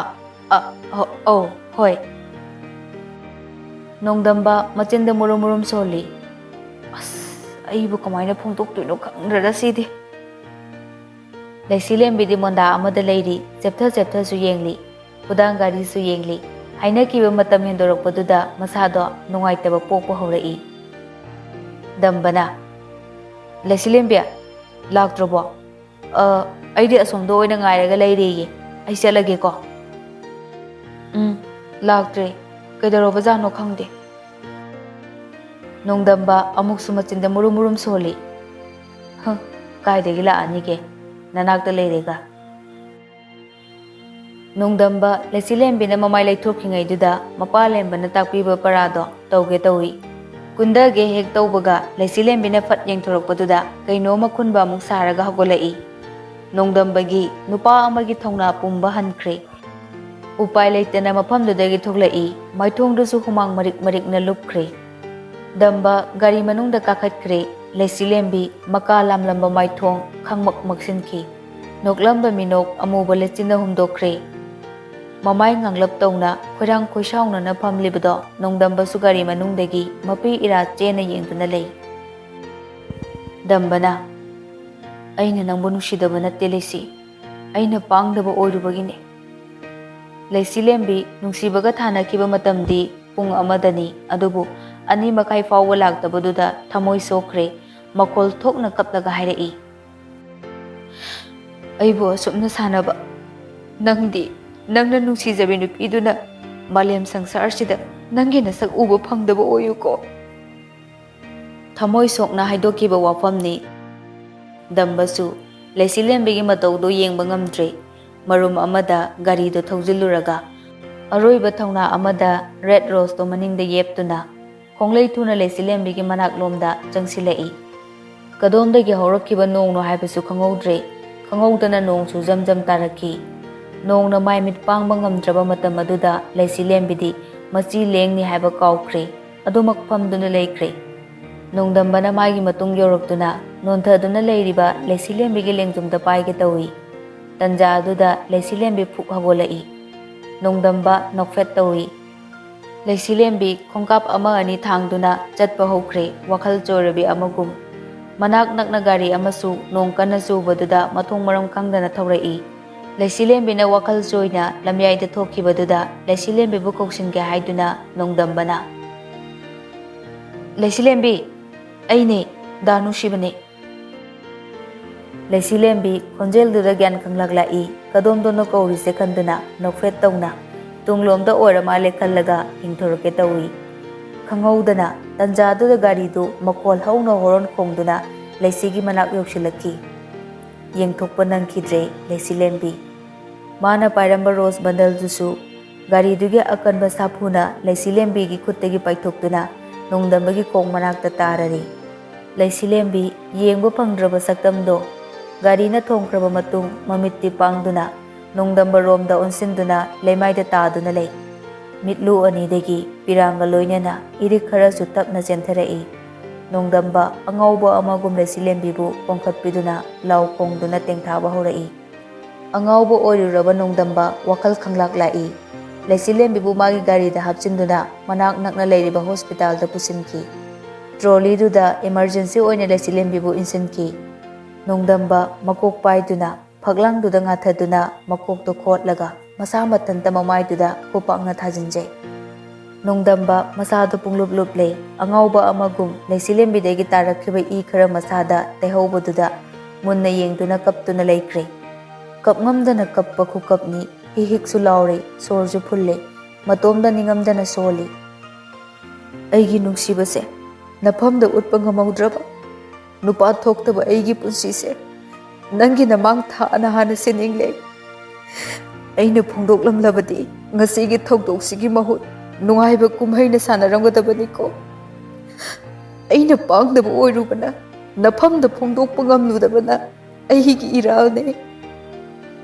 ꯑ, ꯍꯣ-, ꯑꯧ, ꯍꯣꯏ꯫ ꯅꯣꯡꯗꯝꯕ ꯃꯆꯤꯟꯗ ꯃꯨꯔꯨꯝ ꯃꯨꯔꯨꯝ ꯁꯣꯜꯂꯤ꯫ ꯑꯁ, ꯑꯩꯕꯨ ꯀꯃꯥꯏꯅ ꯐꯣꯡꯗꯣꯛꯇꯣꯏꯅꯣ ꯈꯪꯗ꯭ꯔꯦꯗ ꯁꯤꯗꯤ꯫ ꯂꯩꯁꯤꯂꯦꯝꯕꯤꯗꯤ ꯃꯣꯟꯗꯥ ꯑꯃꯗ ꯂꯩꯔꯤ, ꯆꯦꯞꯊ ꯆꯦꯞꯊꯁꯨ ꯌꯦꯡꯂꯤ, ꯈꯨꯗꯥꯡ ꯒꯥꯔꯤꯁꯨ ꯌꯦꯡꯂꯤ꯫ ꯍꯥꯏꯅꯈꯤꯕ ꯃꯇꯝ ꯍꯦꯟꯗꯣꯔꯛꯄꯗꯨꯗ ꯃꯁꯥꯗꯣ ꯅꯨꯡꯉꯥꯏꯇꯕ ꯄꯣꯛꯄ ꯍꯧꯔꯛꯏ꯫ ꯗꯝꯕꯅ, "ꯂꯩꯁꯤꯂꯦꯝꯕꯤ, ꯂꯥꯛꯇ꯭ꯔꯕꯣ?" "ꯑ, ꯑꯩꯗꯤ ꯑꯁꯣꯝꯗ ꯑꯣꯏꯅ ꯉꯥꯏꯔꯒ ꯂꯩꯔꯦꯌꯦ꯫ ꯑꯩ ꯆꯠꯂꯒꯦꯀꯣ꯫" "ꯎꯝ, ꯂꯥꯛꯇ꯭ꯔꯦ꯫ ꯀꯩꯗꯧꯔꯕꯖꯥꯠꯅꯣ ꯈꯪꯗꯦ꯫" ꯅꯣꯡꯗꯝꯕ ꯑꯃꯨꯛꯁꯨ ꯃꯆꯤꯟꯗ ꯃꯨꯔꯨꯝ ꯃꯨꯔꯨꯝ ꯁꯣꯜꯂꯤ꯫ "ꯍ, ꯀꯥꯏꯗꯒꯤ ꯂꯥꯛꯑꯅꯤꯒꯦ? ꯅꯅꯥꯛꯇ ꯂꯩꯔꯦꯒ꯫" ꯅꯣꯡꯗꯝꯕ ꯂꯩꯆꯤꯂꯦꯝꯕꯤꯅ ꯃꯃꯥꯏ ꯂꯩꯊꯣꯛꯈꯤꯉꯩꯗꯨꯗ ꯃꯄꯥ ꯂꯦꯝꯕꯅ ꯇꯥꯛꯄꯤꯕ ꯄꯔꯥꯗꯣ ꯇꯧꯒꯦ ꯇꯧꯏ꯫ ꯀꯨꯟꯗꯒꯦ ꯍꯦꯛ ꯇꯧꯕꯒ ꯂꯩꯆꯤꯂꯦꯝꯕꯤꯅ ꯐꯠ ꯌꯦꯡꯊꯣꯔꯛꯄꯗꯨꯗ ꯀꯩꯅꯣꯝꯃ ꯈꯨꯟꯕ ꯑꯃꯨꯛ ꯁꯥꯔꯒ ꯍꯧꯒꯠꯂꯛꯏ꯫ ꯅꯣꯡꯗꯝꯕꯒꯤ ꯅꯨꯄꯥ ꯑꯃꯒꯤ ꯊꯧꯅꯥ ꯄꯨꯝꯕ ꯍꯟꯈ꯭ꯔꯦ꯫ ꯎꯄꯥꯏ ꯂꯩꯇꯅ ꯃꯐꯝꯗꯨꯗꯒꯤ ꯊꯣꯛꯂꯛꯏ꯫ ꯃꯥꯏꯊꯣꯡꯗꯨꯁꯨ ꯍꯨꯃꯥꯡ ꯃꯔꯤꯛ ꯃꯔꯤꯛꯅ ꯂꯨꯞꯈ꯭ꯔꯦ꯫ ꯗꯝꯕ ꯒꯥꯔꯤ ꯃꯅꯨꯡꯗ ꯀꯥꯈꯠꯈ꯭ꯔꯦ꯫ ꯂꯩꯆꯤꯂꯦꯝꯕꯤ ꯃꯀꯥ ꯂꯥꯝꯂꯝꯕ ꯃꯥꯏꯊꯣꯡ ꯈꯪꯃꯛ ꯃꯛꯁꯤꯟꯈꯤ꯫ ꯅꯣꯛꯂꯝꯕ ꯃꯤꯅꯣꯛ ꯑꯃꯨꯕ ꯂꯩꯆꯤꯟꯅ ꯍꯨꯝꯗꯣꯛꯈ꯭ꯔꯦ꯫ ꯃꯃꯥꯏ ꯉꯥꯡꯂꯞ ꯇꯧꯅ ꯈꯣꯏꯔꯥꯡ ꯈꯣꯏꯁꯥꯎꯅꯅ ꯐꯝꯂꯤꯕꯗꯣ ꯅꯣꯡꯗꯝꯕꯁꯨ ꯒꯥꯔꯤ ꯃꯅꯨꯡꯗꯒꯤ ꯃꯄꯤ ꯏꯔꯥ ꯆꯦꯟꯅ ꯌꯦꯡꯗꯨꯅ ꯂꯩ꯫ ꯗꯝꯕꯅ, "ꯑꯩꯅ ꯅꯪꯕꯨ ꯅꯨꯡꯁꯤꯗꯕ ꯅꯠꯇꯦ ꯂꯩꯁꯤ, ꯑꯩꯅ ꯄꯥꯡꯗꯕ ꯑꯣꯏꯔꯨꯕꯒꯤꯅꯦ꯫" ꯂꯩꯁꯤꯂꯦꯝꯕꯤ ꯅꯨꯡꯁꯤꯕꯒ ꯊꯥꯅꯈꯤꯕ ꯃꯇꯝꯗꯤ ꯄꯨꯡ ꯑꯃꯗꯅꯤ, ꯑꯗꯨꯕꯨ ꯑꯅꯤ ꯃꯈꯥꯏ ꯐꯥꯎꯕ ꯂꯥꯛꯇꯕꯗꯨꯗ ꯊꯃꯣꯏ ꯁꯣꯛꯈ꯭ꯔꯦ꯫ ꯃꯈꯣꯜ ꯊꯣꯛꯅ ꯀꯞꯂꯒ ꯍꯥꯏꯔꯛꯏ, "ꯑꯩꯕꯨ ꯑꯁꯨꯝꯅ ꯁꯥꯟꯅꯕ ꯅꯪꯗꯤ, ꯅꯪꯅ ꯅꯨꯡꯁꯤꯖꯕꯤ ꯅꯨꯄꯤꯗꯨꯅ ꯃꯥꯂꯦꯝ ꯁꯪꯁꯥꯔꯁꯤꯗ ꯅꯪꯒꯤ ꯅꯁꯛ ꯎꯕ ꯐꯪꯗꯕ ꯑꯣꯏꯌꯨꯀꯣ꯫" ꯊꯃꯣꯏ ꯁꯣꯛꯅ ꯍꯥꯏꯗꯣꯛꯈꯤꯕ ꯋꯥꯐꯝꯅꯤ꯫ ꯗꯝꯕꯁꯨ ꯂꯩꯁꯤꯂꯦꯝꯕꯤꯒꯤ ꯃꯇꯧꯗꯨ ꯌꯦꯡꯕ ꯉꯝꯗ꯭ꯔꯦ꯫ ꯃꯔꯨꯝ ꯑꯃꯗ ꯒꯥꯔꯤꯗꯨ ꯊꯧꯖꯤꯜꯂꯨꯔꯒ ꯑꯔꯣꯏꯕ ꯊꯧꯅꯥ ꯑꯃꯗ ꯔꯦꯗ ꯔꯣꯁꯇꯣ ꯃꯅꯤꯡꯗ ꯌꯦꯞꯇꯨꯅ ꯈꯣꯡꯂꯩ ꯊꯨꯅ ꯂꯩꯆꯤꯂꯦꯝꯕꯤꯒꯤ ꯃꯅꯥꯛꯂꯣꯝꯗ ꯆꯪꯁꯤꯜꯂꯛꯏ꯫ ꯀꯗꯣꯝꯗꯒꯤ ꯍꯧꯔꯛꯈꯤꯕ ꯅꯣꯡꯅꯣ ꯍꯥꯏꯕꯁꯨ ꯈꯪꯍꯧꯗ꯭ꯔꯦ꯫ ꯈꯪꯍꯧꯗꯅ ꯅꯣꯡꯁꯨ ꯖꯝ ꯖꯝ ꯇꯥꯔꯛꯈꯤ꯫ ꯅꯣꯡꯅ ꯃꯥꯏ ꯃꯤꯠ ꯄꯥꯡꯕ ꯉꯝꯗ꯭ꯔꯕ ꯃꯇꯝ ꯑꯗꯨꯗ ꯂꯩꯆꯤꯂꯦꯝꯕꯤꯗꯤ ꯃꯆꯤ ꯂꯦꯡꯅꯤ ꯍꯥꯏꯕ ꯀꯥꯎꯈ꯭ꯔꯦ꯫ ꯑꯗꯨꯃꯛ ꯐꯝꯗꯨꯅ ꯂꯩꯈ꯭ꯔꯦ꯫ ꯅꯣꯡꯗꯝꯕꯅ ꯃꯥꯒꯤ ꯃꯇꯨꯡ ꯌꯧꯔꯛꯇꯨꯅ ꯅꯣꯟꯊꯗꯨꯅ ꯂꯩꯔꯤꯕ ꯂꯩꯆꯤꯂꯦꯝꯕꯤꯒꯤ ꯂꯦꯡꯖꯨꯝꯗ ꯄꯥꯏꯒꯦ ꯇꯧꯏ꯫ ꯇꯟꯖꯥ ꯑꯗꯨꯗ ꯂꯩꯆꯤꯂꯦꯝꯕꯤ ꯐꯨꯛ ꯍꯧꯒꯠꯂꯛꯏ꯫ ꯅꯣꯡꯗꯝꯕ ꯅꯣꯛꯐꯦꯠ ꯇꯧꯏ꯫ ꯂꯩꯆꯤꯂꯦꯝꯕꯤ ꯈꯣꯡꯀꯥꯞ ꯑꯃ ꯑꯅꯤ ꯊꯥꯡꯗꯨꯅ ꯆꯠꯄ ꯍꯧꯈ꯭ꯔꯦ, ꯋꯥꯈꯜ ꯆꯣꯏꯔꯕꯤ ꯑꯃꯒꯨꯝ꯫ ꯃꯅꯥꯛ ꯅꯛꯅ ꯒꯥꯔꯤ ꯑꯃꯁꯨ ꯅꯣꯡ ꯀꯟꯅ ꯆꯨꯕꯗꯨꯗ ꯃꯊꯣꯡ ꯃꯔꯝ ꯈꯪꯗꯅ ꯊꯧꯔꯛꯏ꯫ ꯂꯩꯆꯤꯂꯦꯝꯕꯤꯅ ꯋꯥꯈꯜ ꯆꯣꯏꯅ ꯂꯝꯌꯥꯏꯗ ꯊꯣꯛꯈꯤꯕꯗꯨꯗ ꯂꯩꯆꯤꯂꯦꯝꯕꯤꯕꯨ ꯀꯧꯁꯤꯟꯒꯦ ꯍꯥꯏꯗꯨꯅ ꯅꯣꯡꯗꯝꯕꯅ, "ꯂꯩꯆꯤꯂꯦꯝꯕꯤ, ꯑꯩꯅꯦ, ꯗꯥ ꯅꯨꯡꯁꯤꯕꯅꯦ꯫" ꯂꯩꯆꯤꯂꯦꯝꯕꯤ ꯈꯣꯟꯖꯦꯜꯗꯨꯗ ꯒ꯭ꯌꯥꯟ ꯈꯪꯂꯛꯂꯛꯏ꯫ ꯀꯗꯣꯝꯗꯅꯣ ꯀꯧꯔꯤꯁꯦ ꯈꯟꯗꯨꯅ ꯅꯣꯛꯐꯦꯠ ꯇꯧꯅ ꯇꯨꯡꯂꯣꯝꯗ ꯑꯣꯏꯔ ꯃꯥꯜꯂꯦ ꯈꯜꯂꯒ ꯌꯦꯡꯊꯣꯔꯛꯀꯦ ꯇꯧꯏ꯫ ꯈꯪꯍꯧꯗꯅ ꯇꯟꯖꯥꯗꯨꯗ ꯒꯥꯔꯤꯗꯨ ꯃꯈꯣꯜ ꯍꯧꯅ ꯍꯣꯔꯣꯟ ꯈꯣꯡꯗꯨꯅ ꯂꯩꯆꯤꯒꯤ ꯃꯅꯥꯛ ꯌꯧꯁꯤꯜꯂꯛꯈꯤ꯫ ꯌꯦꯡꯊꯣꯛꯄ ꯅꯪꯈꯤꯗ꯭ꯔꯦ ꯂꯩꯆꯤꯂꯦꯝꯕꯤ꯫ ꯃꯥꯅ ꯄꯥꯏꯔꯝꯕ ꯔꯣꯁ ꯕꯟꯗꯜꯗꯨꯁꯨ ꯒꯥꯔꯤꯗꯨꯒꯤ ꯑꯀꯟꯕ ꯁꯥꯐꯨꯅ ꯂꯩꯆꯤꯂꯦꯝꯕꯤꯒꯤ ꯈꯨꯠꯇꯒꯤ ꯄꯥꯏꯊꯣꯛꯇꯨꯅ ꯅꯣꯡꯗꯝꯕꯒꯤ ꯈꯣꯡ ꯃꯅꯥꯛꯇ ꯇꯥꯔꯔꯤ꯫ ꯂꯩꯆꯤꯂꯦꯝꯕꯤ ꯌꯦꯡꯕ ꯐꯪꯗ꯭ꯔꯕ ꯁꯛꯇꯝꯗꯣ ꯒꯥꯔꯤꯅ ꯊꯣꯝꯈ꯭ꯔꯕ ꯃꯇꯨꯡ ꯃꯃꯤꯠꯇꯤ ꯄꯥꯡꯗꯨꯅ ꯅꯣꯡꯗꯝꯕ ꯔꯣꯝꯗ ꯑꯣꯟꯁꯤꯟꯗꯨꯅ ꯂꯩꯃꯥꯏꯗ ꯇꯥꯗꯨꯅ ꯂꯩ꯫ ꯃꯤꯠꯂꯨ ꯑꯅꯤꯗꯒꯤ ꯄꯤꯔꯥꯡꯒ ꯂꯣꯏꯅꯅ ꯏꯔꯤꯛ ꯈꯔꯁꯨ ꯇꯞꯅ ꯆꯦꯟꯊꯔꯛꯏ꯫ ꯅꯣꯡꯗꯝꯕ ꯑꯉꯥꯎꯕ ꯑꯃꯒꯨꯝ ꯂꯩꯆꯤꯂꯦꯝꯕꯤꯕꯨ ꯄꯣꯡꯈꯠꯄꯤꯗꯨꯅ ꯂꯥꯎ ꯈꯣꯡꯗꯨꯅ ꯇꯦꯡꯊꯥꯕ ꯍꯧꯔꯛꯏ꯫ ꯑꯉꯥꯎꯕ ꯑꯣꯏꯔꯨꯔꯕ ꯅꯣꯡꯗꯝꯕ ꯋꯥꯈꯜ ꯈꯪꯂꯥꯛ ꯂꯥꯛꯏ꯫ ꯂꯩꯆꯤꯂꯦꯝꯕꯤꯕꯨ ꯃꯥꯒꯤ ꯒꯥꯔꯤꯗ ꯍꯥꯞꯆꯤꯟꯗꯨꯅ ꯃꯅꯥꯛ ꯅꯛꯅ ꯂꯩꯔꯤꯕ ꯍꯣꯁꯄꯤꯇꯥꯜꯗ ꯄꯨꯁꯤꯟꯈꯤ꯫ ꯇ꯭ꯔꯣꯂꯤꯗꯨꯗ ꯏꯃꯔꯖꯦꯟꯁꯤ ꯑꯣꯏꯅ ꯂꯩꯆꯤꯂꯦꯝꯕꯤꯕꯨ ꯏꯟꯁꯤꯟꯈꯤ꯫ ꯅꯣꯡꯗꯝꯕ ꯃꯀꯣꯛ ꯄꯥꯏꯗꯨꯅ ꯐꯛꯂꯥꯡꯗꯨꯗ ꯉꯥꯊꯗꯨꯅ ꯃꯀꯣꯛꯇꯣ ꯈꯣꯠꯂꯒ ꯃꯁꯥ ꯃꯊꯟꯇ ꯃꯃꯥꯏꯗꯨꯗ ꯈꯨꯄꯥꯛꯅ ꯊꯥꯖꯤꯟꯖꯩ꯫ ꯅꯣꯡꯗꯝꯕ ꯃꯁꯥꯗꯨ ꯄꯨꯡꯂꯨꯞ ꯂꯨꯞꯂꯦ꯫ ꯑꯉꯥꯎꯕ ꯑꯃꯒꯨꯝ ꯂꯩꯆꯤꯂꯦꯝꯕꯤꯗꯒꯤ ꯇꯥꯔꯛꯈꯤꯕ ꯏ ꯈꯔ ꯃꯁꯥꯗ ꯇꯩꯍꯧꯕꯗꯨꯗ ꯃꯨꯟꯅ ꯌꯦꯡꯗꯨꯅ ꯀꯞꯇꯨꯅ ꯂꯩꯈ꯭ꯔꯦ꯫ ꯀꯞꯉꯝꯗꯅ ꯀꯞꯄ ꯈꯨꯀꯞꯅꯤ꯫ ꯍꯤꯛ ꯍꯤꯛꯁꯨ ꯂꯥꯎꯔꯦ, ꯁꯣꯔꯁꯨ ꯐꯨꯜꯂꯦ꯫ ꯃꯇꯣꯝꯗ ꯅꯤꯡꯉꯝꯗꯅ ꯁꯣꯜꯂꯤ꯫ "ꯑꯩꯒꯤ ꯅꯨꯡꯁꯤꯕꯁꯦ, ꯅꯐꯝꯗ ꯎꯠꯄ ꯉꯝꯍꯧꯗ꯭ꯔꯕ ꯅꯨꯄꯥ ꯊꯣꯛꯇꯕ ꯑꯩꯒꯤ ꯄꯨꯟꯁꯤꯁꯦ ꯅꯪꯒꯤ ꯅꯃꯥꯡ ꯊꯥꯅ ꯍꯥꯟꯅ ꯁꯤꯅꯤꯡꯂꯦ꯫ ꯑꯩꯅ ꯐꯣꯡꯗꯣꯛꯂꯝꯂꯕꯗꯤ ꯉꯁꯤꯒꯤ ꯊꯧꯗꯣꯛꯁꯤꯒꯤ ꯃꯍꯨꯠ ꯅꯨꯡꯉꯥꯏꯕ ꯀꯨꯝꯍꯩꯅ ꯁꯥꯟꯅꯔꯝꯒꯗꯕꯅꯤꯀꯣ꯫ ꯑꯩꯅ ꯄꯥꯡꯗꯕ ꯑꯣꯏꯔꯨꯕꯅ ꯅꯐꯝꯗ ꯐꯣꯡꯗꯣꯛꯄ ꯉꯝꯂꯨꯗꯕꯅ ꯑꯩꯒꯤ ꯏꯔꯥꯜꯅꯦ꯫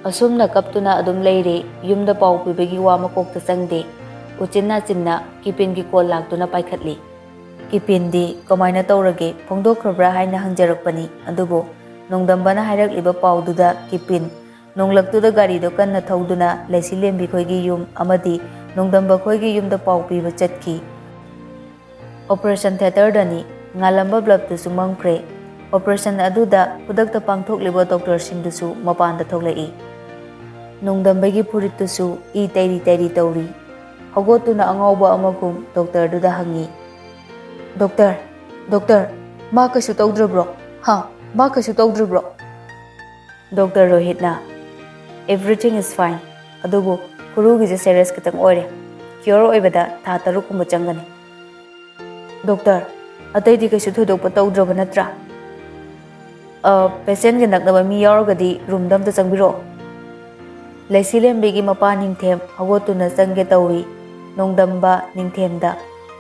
ꯑꯁꯨꯝꯅ ꯀꯞꯇꯨꯅ ꯑꯗꯨꯝ ꯂꯩꯔꯦ꯫ ꯌꯨꯝꯗ ꯄꯥꯎ ꯄꯤꯕꯒꯤ ꯋꯥ ꯃꯀꯣꯛꯇ ꯆꯪꯗꯦ꯫ ꯎꯆꯤꯟ ꯅꯥꯆꯤꯟꯅ ꯀꯤꯄꯤꯟꯒꯤ ꯀꯣꯜ ꯂꯥꯛꯇꯨꯅ ꯄꯥꯏꯈꯠꯂꯤ꯫ ꯀꯤꯄꯤꯟꯗꯤ ꯀꯃꯥꯏꯅ ꯇꯧꯔꯒꯦ, ꯐꯣꯡꯗꯣꯛꯈ꯭ꯔꯕ꯭ꯔꯥ ꯍꯥꯏꯅ ꯍꯪꯖꯔꯛꯄꯅꯤ꯫ ꯑꯗꯨꯕꯨ ꯅꯣꯡꯗꯝꯕꯅ ꯍꯥꯏꯔꯛꯂꯤꯕ ꯄꯥꯎꯗꯨꯗ ꯀꯤꯄꯤꯟ ꯅꯣꯡꯂꯛꯇꯨꯗ ꯒꯥꯔꯤꯗꯣ ꯀꯟꯅ ꯊꯧꯗꯨꯅ ꯂꯩꯁꯤꯂꯦꯝꯕꯤ ꯈꯣꯏꯒꯤ ꯌꯨꯝ ꯑꯃꯗꯤ ꯅꯣꯡꯗꯝꯕ ꯈꯣꯏꯒꯤ ꯌꯨꯝꯗ ꯄꯥꯎ ꯄꯤꯕ ꯆꯠꯈꯤ꯫ ꯑꯣꯄꯔꯦꯁꯟ ꯊꯤꯌꯦꯇꯔꯗꯅꯤ꯫ ꯉꯥꯜꯂꯝꯕ ꯕ꯭ꯂꯕꯇꯨꯁꯨ ꯃꯝꯈ꯭ꯔꯦ꯫ ꯑꯣꯄꯔꯦꯁꯟ ꯑꯗꯨꯗ ꯈꯨꯗꯛꯇ ꯄꯥꯡꯊꯣꯛꯂꯤꯕ ꯗꯣꯛꯇꯔꯁꯤꯡꯗꯨꯁꯨ ꯃꯄꯥꯟꯗ ꯊꯣꯛꯂꯛꯏ꯫ ꯅꯣꯡꯗꯝꯕꯒꯤ ꯐꯨꯔꯤꯠꯇꯨꯁꯨ ꯏ ꯇꯩꯔꯤ ꯇꯩꯔꯤ ꯇꯧꯔꯤ꯫ ꯍꯧꯒꯠꯇꯨꯅ ꯑꯉꯥꯎꯕ ꯑꯃꯒꯨꯝ ꯗꯣꯛꯇꯔꯗꯨꯗ ꯍꯪꯉꯤ, "ꯗꯣꯛꯇꯔ, ꯗꯣꯛꯇꯔ, ꯃꯥ ꯀꯩꯁꯨ ꯇꯧꯗ꯭ꯔꯕ꯭ꯔꯣ? ꯍꯥ, ꯃꯥ ꯀꯩꯁꯨ ꯇꯧꯗ꯭ꯔꯕ꯭ꯔꯣ?" ꯗꯣꯛꯇꯔ ꯔꯣꯍꯤꯠꯅ, "Everything is fine, ꯑꯗꯨꯕꯨ ꯈꯨꯔꯨꯒꯤꯁꯦ ꯁꯦꯔꯤꯌꯁ ꯈꯤꯇꯪ ꯑꯣꯏꯔꯦ꯫ ꯀ꯭ꯌꯣꯔ ꯑꯣꯏꯕꯗ ꯊꯥ ꯇꯔꯨꯛ ꯀꯨꯝꯕ ꯆꯪꯒꯅꯤ꯫" "ꯗꯣꯛꯇꯔ, ꯑꯇꯩꯗꯤ ꯀꯩꯁꯨ ꯊꯣꯏꯗꯣꯛꯄ ꯇꯧꯗ꯭ꯔꯕ ꯅꯠꯇ꯭ꯔꯥ?" "ꯑ, ꯄꯦꯁꯦꯟꯒ ꯅꯛꯅꯕ ꯃꯤ ꯌꯥꯎꯔꯒꯗꯤ ꯔꯨꯝꯗ ꯑꯝꯇ ꯆꯪꯕꯤꯔꯛꯑꯣ꯫" ꯂꯩꯁꯤꯂꯦꯝꯕꯤꯒꯤ ꯃꯄꯥ ꯅꯤꯡꯊꯦꯝ ꯍꯧꯒꯠꯇꯨꯅ ꯆꯪꯒꯦ ꯇꯧꯏ꯫ ꯅꯣꯡꯗꯝꯕ ꯅꯤꯡꯊꯦꯝꯗ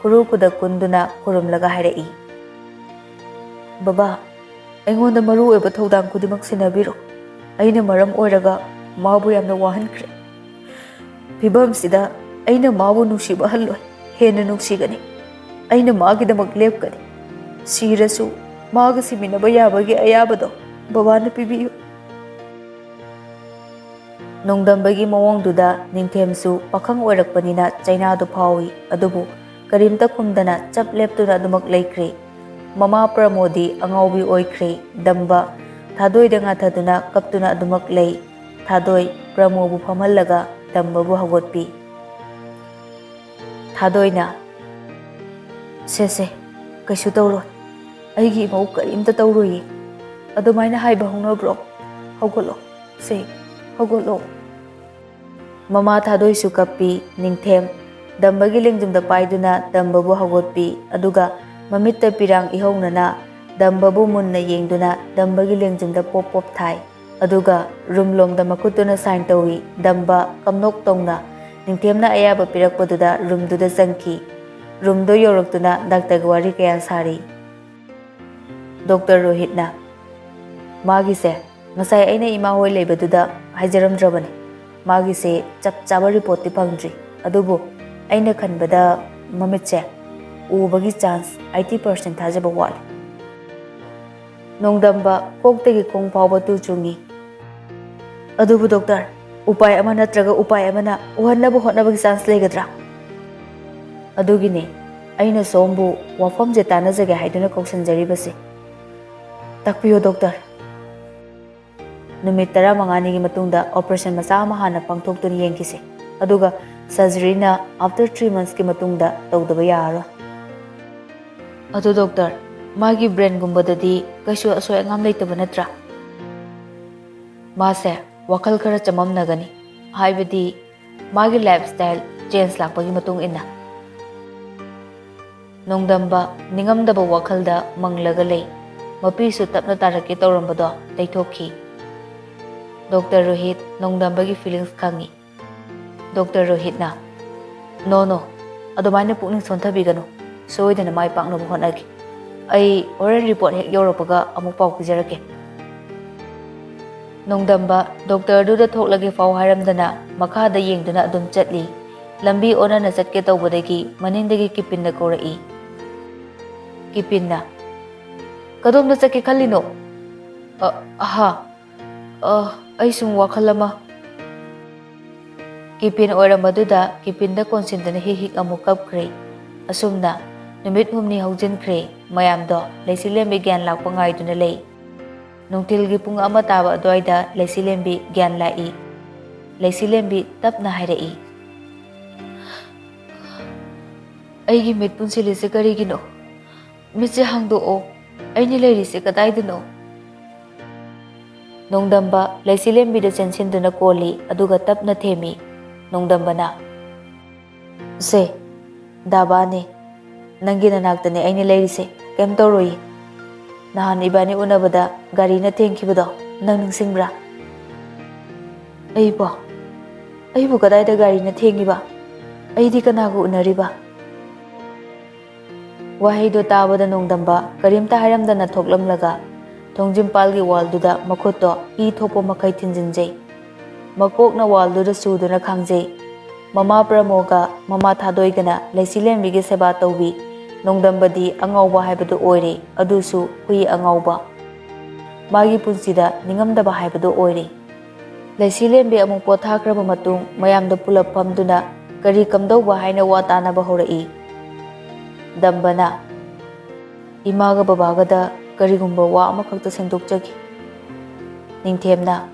ꯈꯨꯔꯨ ꯈꯨꯗꯛ ꯀꯨꯟꯗꯨꯅ ꯈꯨꯔꯨꯝꯂꯒ ꯍꯥꯏꯔꯛꯏ, "ꯕꯕꯥ, ꯑꯩꯉꯣꯟꯗ ꯃꯔꯨ ꯑꯣꯏꯕ ꯊꯧꯗꯥꯡ ꯈꯨꯗꯤꯡꯃꯛ ꯁꯤꯟꯅꯕꯤꯔꯣ꯫ ꯑꯩꯅ ꯃꯔꯝ ꯑꯣꯏꯔꯒ ꯃꯥꯕꯨ ꯌꯥꯝꯅ ꯋꯥꯍꯟꯈ꯭ꯔꯦ꯫ ꯐꯤꯕꯝꯁꯤꯗ ꯑꯩꯅ ꯃꯥꯕꯨ ꯅꯨꯡꯁꯤꯕ ꯍꯜꯂꯣꯏ, ꯍꯦꯟꯅ ꯅꯨꯡꯁꯤꯒꯅꯤ꯫ ꯑꯩꯅ ꯃꯥꯒꯤꯗꯃꯛ ꯂꯦꯞꯀꯅꯤ꯫ ꯁꯤꯔꯁꯨ ꯃꯥꯒ ꯁꯤꯃꯤꯟꯅꯕ ꯌꯥꯕꯒꯤ ꯑꯌꯥꯕꯗꯣ ꯕꯕꯥꯅ ꯄꯤꯕꯤꯌꯨ꯫" ꯅꯣꯡꯗꯝꯕꯒꯤ ꯃꯑꯣꯡꯗꯨꯗ ꯅꯤꯡꯊꯦꯝꯁꯨ ꯄꯥꯈꯪ ꯑꯣꯏꯔꯛꯄꯅꯤꯅ ꯆꯩꯅꯥꯗꯨ ꯐꯥꯎꯏ꯫ ꯑꯗꯨꯕꯨ ꯀꯔꯤꯝꯇ ꯈꯨꯝꯗꯅ ꯆꯞ ꯂꯦꯞꯇꯨꯅ ꯑꯗꯨꯃꯛ ꯂꯩꯈ꯭ꯔꯦ꯫ ꯃꯃꯥ ꯄ꯭ꯔꯃꯣꯗꯤ ꯑꯉꯥꯎꯕꯤ ꯑꯣꯏꯈ꯭ꯔꯦ꯫ ꯗꯝꯕ ꯊꯥꯗꯣꯏꯗ ꯉꯥꯊꯗꯨꯅ ꯀꯞꯇꯨꯅ ꯑꯗꯨꯃꯛ ꯂꯩ꯫ ꯊꯥꯗꯣꯏ ꯄ꯭ꯔꯃꯣꯕꯨ ꯐꯝꯍꯜꯂꯒ ꯗꯝꯕꯕꯨ ꯍꯧꯒꯠꯄꯤ꯫ ꯊꯥꯗꯣꯏꯅ, "ꯁꯦ, ꯁꯦ, ꯀꯩꯁꯨ ꯇꯧꯔꯣꯏ꯫ ꯑꯩꯒꯤ ꯏꯃꯧ ꯀꯔꯤꯝꯇ ꯇꯧꯔꯣꯏꯌꯦ꯫ ꯑꯗꯨꯃꯥꯏꯅ ꯍꯥꯏꯕ ꯍꯧꯅꯕ꯭ꯔꯣ? ꯍꯧꯒꯠꯂꯣ, ꯁꯦ, ꯍꯧꯒꯠꯂꯣ꯫" ꯃꯃꯥ ꯊꯥꯗꯣꯏꯁꯨ ꯀꯞꯄꯤ꯫ ꯅꯤꯡꯊꯦꯝ ꯗꯝꯕꯒꯤ ꯂꯦꯡꯖꯨꯝꯗ ꯄꯥꯏꯗꯨꯅ ꯗꯝꯕꯕꯨ ꯍꯧꯒꯠꯄꯤ꯫ ꯑꯗꯨꯒ ꯃꯃꯤꯠꯇ ꯄꯤꯔꯥꯡ ꯏꯍꯧꯅꯅ ꯗꯝꯕꯕꯨ ꯃꯨꯟꯅ ꯌꯦꯡꯗꯨꯅ ꯗꯝꯕꯒꯤ ꯂꯦꯡꯖꯨꯝꯗ ꯄꯣꯞ ꯄꯣꯞ ꯊꯥꯏ꯫ ꯑꯗꯨꯒ ꯔꯨꯝ ꯂꯣꯝꯗ ꯃꯈꯨꯠꯇꯨꯅ ꯁꯥꯏꯟ ꯇꯧꯏ꯫ ꯗꯝꯕ ꯀꯝꯅꯣꯛ ꯇꯧꯅ ꯅꯤꯡꯊꯦꯝꯅ ꯑꯌꯥꯕ ꯄꯤꯔꯛꯄꯗꯨꯗ ꯔꯨꯝꯗꯨꯗ ꯆꯪꯈꯤ꯫ ꯔꯨꯝꯗꯣ ꯌꯧꯔꯛꯇꯨꯅ ꯗꯥꯛꯇꯔꯒ ꯋꯥꯔꯤ ꯀꯌꯥ ꯁꯥꯔꯤ꯫ ꯗꯣꯛꯇꯔ ꯔꯣꯍꯤꯠꯅ, "ꯃꯥꯒꯤꯁꯦ ꯉꯁꯥꯏ ꯑꯩꯅ ꯏꯃꯥ ꯍꯣꯏ ꯂꯩꯕꯗꯨꯗ ꯍꯥꯏꯖꯔꯝꯗ꯭ꯔꯕꯅꯤ꯫ ꯃꯥꯒꯤꯁꯦ ꯆꯞ ꯆꯥꯕ ꯔꯤꯄꯣꯔꯠꯇꯤ ꯐꯪꯗ꯭ꯔꯤ, ꯑꯗꯨꯕꯨ ꯑꯩꯅ ꯈꯟꯕꯗ ꯃꯃꯤꯠꯁꯦ ꯎꯕꯒꯤ ꯆꯥꯟꯁ ꯑꯩꯠꯇꯤ ꯄꯥꯔꯁꯦꯟ ꯊꯥꯖꯕ ꯋꯥꯠꯂꯤ꯫" ꯅꯣꯡꯗꯝꯕ ꯀꯣꯛꯇꯒꯤ ꯈꯣꯡ ꯐꯥꯎꯕ ꯇꯨ ꯆꯨꯡꯉꯤ꯫ "ꯑꯗꯨꯕꯨ ꯗꯣꯛꯇꯔ, ꯎꯄꯥꯏ ꯑꯃ ꯅꯠꯇ꯭ꯔꯒ ꯎꯄꯥꯏ ꯑꯃꯅ ꯎꯍꯟꯅꯕ ꯍꯣꯠꯅꯕꯒꯤ ꯆꯥꯟꯁ ꯂꯩꯒꯗ꯭ꯔꯥ? ꯑꯗꯨꯒꯤꯅꯦ ꯑꯩꯅ ꯁꯣꯝꯕꯨ ꯋꯥꯐꯝꯁꯦ ꯇꯥꯟꯅꯖꯒꯦ ꯍꯥꯏꯗꯨꯅ ꯀꯧꯁꯤꯟꯖꯔꯤꯕꯁꯦ꯫ ꯇꯥꯛꯄꯤꯌꯨ ꯗꯣꯛꯇꯔ꯫" ꯅꯨꯃꯤꯠ ꯇꯔꯥꯃꯉꯥꯅꯤꯒꯤ ꯃꯇꯨꯡꯗ ꯑꯣꯄꯔꯦꯁꯟ ꯃꯆꯥ ꯑꯃ ꯍꯥꯟꯅ ꯄꯥꯡꯊꯣꯛꯇꯨꯅ ꯌꯦꯡꯈꯤꯁꯦ, ꯑꯗꯨꯒ ꯁꯔꯖꯔꯤꯅ after three monthsꯀꯤ ꯃꯇꯨꯡꯗ ꯇꯧꯗꯕ ꯌꯥꯔꯔꯣꯏ꯫ "ꯑꯗꯨ ꯗꯣꯛꯇꯔ, ꯃꯥꯒꯤ ꯕ꯭ꯔꯦꯟꯒꯨꯝꯕꯗꯗꯤ ꯀꯩꯁꯨ ꯑꯁꯣꯏ ꯑꯉꯥꯝ ꯂꯩꯇꯕ ꯅꯠꯇ꯭ꯔꯥ?" "ꯃꯥꯁꯦ ꯋꯥꯈꯜ ꯈꯔ ꯆꯃꯝꯅꯒꯅꯤ, ꯍꯥꯏꯕꯗꯤ ꯃꯥꯒꯤ ꯂꯥꯏꯐ ꯁ꯭ꯇꯥꯏꯜ ꯆꯦꯟꯖ ꯂꯥꯛꯄꯒꯤ ꯃꯇꯨꯡ ꯏꯟꯅ꯫" ꯅꯣꯡꯗꯝꯕ ꯅꯤꯡꯉꯝꯗꯕ ꯋꯥꯈꯜꯗ ꯃꯪꯂꯒ ꯂꯩ꯫ ꯃꯄꯤꯁꯨ ꯇꯞꯅ ꯇꯥꯔꯛꯀꯦ ꯇꯧꯔꯝꯕꯗꯣ ꯇꯩꯊꯣꯛꯈꯤ꯫ ꯗꯣꯛꯇꯔ ꯔꯣꯍꯤꯠ ꯅꯣꯡꯗꯝꯕꯒꯤ ꯐꯤꯂꯤꯡꯁ ꯈꯪꯏ꯫ ꯗꯣꯛꯇꯔ ꯔꯣꯍꯤꯠꯅ, "ꯅꯣ, ꯅꯣ, ꯑꯗꯨꯃꯥꯏꯅ ꯄꯨꯛꯅꯤꯡ ꯁꯣꯟꯊꯕꯤꯒꯅꯨ꯫ ꯁꯣꯏꯗꯅ ꯃꯥꯏ ꯄꯥꯛꯅꯕ ꯍꯣꯠꯅꯒꯦ꯫ ꯑꯩ ꯍꯣꯔꯦꯟ ꯔꯤꯄꯣꯔꯠ ꯍꯦꯛ ꯌꯧꯔꯛꯄꯒ ꯑꯃꯨꯛ ꯄꯥꯎ ꯄꯤꯖꯔꯛꯀꯦ꯫" ꯅꯣꯡꯗꯝꯕ ꯗꯣꯛꯇꯔꯗꯨꯗ ꯊꯣꯛꯂꯒꯦ ꯐꯥꯎ ꯍꯥꯏꯔꯝꯗꯅ ꯃꯈꯥꯗ ꯌꯦꯡꯗꯨꯅ ꯑꯗꯨꯝ ꯆꯠꯂꯤ꯫ ꯂꯝꯕꯤ ꯑꯣꯟꯅꯅ ꯆꯠꯀꯦ ꯇꯧꯕꯗꯒꯤ ꯃꯅꯤꯡꯗꯒꯤ ꯀꯤꯄꯤꯟꯅ ꯀꯧꯔꯛꯏ꯫ ꯀꯤꯄꯤꯟꯅ, "ꯀꯗꯣꯝꯗ ꯆꯠꯀꯦ ꯈꯜꯂꯤꯅꯣ?" "ꯑ, ꯑꯍꯥ, ꯑ, ꯑꯩ ꯁꯨꯝ ꯋꯥꯈꯜ ꯑꯃ꯫" ꯀꯤꯄꯤꯟ ꯑꯣꯏꯔꯝꯕꯗꯨꯗ ꯀꯤꯄꯤꯟꯗ ꯀꯣꯟꯁꯤꯟꯗꯨꯅ ꯍꯤꯛ ꯍꯤꯛ ꯑꯃꯨꯛ ꯀꯞꯈ꯭ꯔꯦ꯫ ꯑꯁꯨꯝꯅ ꯅꯨꯃꯤꯠ ꯍꯨꯝꯅꯤ ꯍꯧꯖꯤꯟꯈ꯭ꯔꯦ꯫ ꯃꯌꯥꯝꯗꯣ ꯂꯩꯆꯤꯂꯦꯝꯕꯤ ꯒ꯭ꯌꯥꯟ ꯂꯥꯛꯄ ꯉꯥꯏꯗꯨꯅ ꯂꯩ꯫ ꯅꯨꯡꯊꯤꯜꯒꯤ ꯄꯨꯡ ꯑꯃ ꯇꯥꯕ ꯑꯗꯨꯋꯥꯏꯗ ꯂꯩꯆꯤꯂꯦꯝꯕꯤ ꯒ꯭ꯌꯥꯟ ꯂꯥꯛꯏ꯫ ꯂꯩꯆꯤꯂꯦꯝꯕꯤ ꯇꯞꯅ ꯍꯥꯏꯔꯛꯏ, "ꯑꯩꯒꯤ ꯃꯤꯠ ꯄꯨꯟꯁꯤꯜꯂꯤꯁꯦ ꯀꯔꯤꯒꯤꯅꯣ? ꯃꯤꯠꯁꯦ ꯍꯥꯡꯗꯣꯛꯑꯣ꯫ ꯑꯩꯅ ꯂꯩꯔꯤꯁꯦ ꯀꯗꯥꯏꯗꯅꯣ?" ꯅꯣꯡꯗꯝꯕ ꯂꯩꯆꯤꯂꯦꯝꯕꯤꯗ ꯆꯦꯟꯁꯤꯟꯗꯨꯅ ꯀꯣꯜꯂꯤ, ꯑꯗꯨꯒ ꯇꯞꯅ ꯊꯦꯝꯃꯤ꯫ ꯅꯣꯡꯗꯝꯕꯅ, "ꯁꯦ, ꯗꯥꯕꯥꯅꯦ, ꯅꯪꯒꯤ ꯅꯅꯥꯛꯇꯅꯦ ꯑꯩꯅ ꯂꯩꯔꯤꯁꯦ, ꯀꯩꯝ ꯇꯧꯔꯣꯏꯌꯦ꯫ ꯅꯍꯥꯟ ꯏꯕꯥꯅꯤ ꯎꯅꯕꯗ ꯒꯥꯔꯤꯅ ꯊꯦꯡꯈꯤꯕꯗꯣ, ꯅꯪ ꯅꯤꯡꯁꯤꯡꯕ꯭ꯔꯥ? ꯑꯩꯕꯣ? ꯑꯩꯕꯨ ꯀꯗꯥꯏꯗ ꯒꯥꯔꯤꯅ ꯊꯦꯡꯉꯤꯕ? ꯑꯩꯗꯤ ꯀꯅꯥꯒ ꯎꯅꯔꯤꯕ? ꯋꯥꯍꯩꯗꯣ ꯇꯥꯕꯗ ꯅꯣꯡꯗꯝꯕ ꯀꯔꯤꯝꯇ ꯍꯥꯏꯔꯝꯗꯅ ꯊꯣꯛꯂꯝꯂꯒ ꯊꯣꯡꯖꯤꯟꯄꯥꯜꯒꯤ ꯋꯥꯜꯗꯨꯗ ꯃꯈꯨꯠꯇꯣ ꯏ ꯊꯣꯛꯄ ꯃꯈꯩ ꯊꯤꯟꯖꯤꯟꯖꯩ꯫ ꯃꯀꯣꯛꯅ ꯋꯥꯜꯗꯨꯗ ꯆꯨꯗꯨꯅ ꯈꯥꯡꯖꯩ꯫ ꯃꯃꯥ ꯄ꯭ꯔꯃꯣꯒ ꯃꯃꯥ ꯊꯥꯗꯣꯏꯒꯅ ꯂꯩꯆꯤꯂꯦꯝꯕꯤꯒꯤ ꯁꯦꯕꯥ ꯇꯧꯕꯤ꯫ ꯅꯣꯡꯗꯝꯕꯗꯤ ꯑꯉꯥꯎꯕ ꯍꯥꯏꯕꯗꯨ ꯑꯣꯏꯔꯦ, ꯑꯗꯨꯁꯨ ꯍꯨꯏ ꯑꯉꯥꯎꯕ꯫ ꯃꯥꯒꯤ ꯄꯨꯟꯁꯤꯗ ꯅꯤꯡꯉꯝꯗꯕ ꯍꯥꯏꯕꯗꯨ ꯑꯣꯏꯔꯦ꯫ ꯂꯩꯆꯤꯂꯦꯝꯕꯤ ꯑꯃꯨꯛ ꯄꯣꯊꯥꯈ꯭ꯔꯕ ꯃꯇꯨꯡ ꯃꯌꯥꯝꯗ ꯄꯨꯂꯞ ꯐꯝꯗꯨꯅ ꯀꯔꯤ ꯀꯝꯗꯧꯕ ꯍꯥꯏꯅ ꯋꯥ ꯇꯥꯅꯕ ꯍꯧꯔꯛꯏ꯫ ꯗꯝꯕꯅ, "ꯏꯃꯥꯒ ꯕꯕꯥꯒꯗ ꯀꯔꯤꯒꯨꯝꯕ ꯋꯥ ꯑꯃꯈꯛꯇ ꯁꯦꯡꯗꯣꯛꯆꯒꯦ꯫" ꯅꯤꯡꯊꯦꯝꯅ,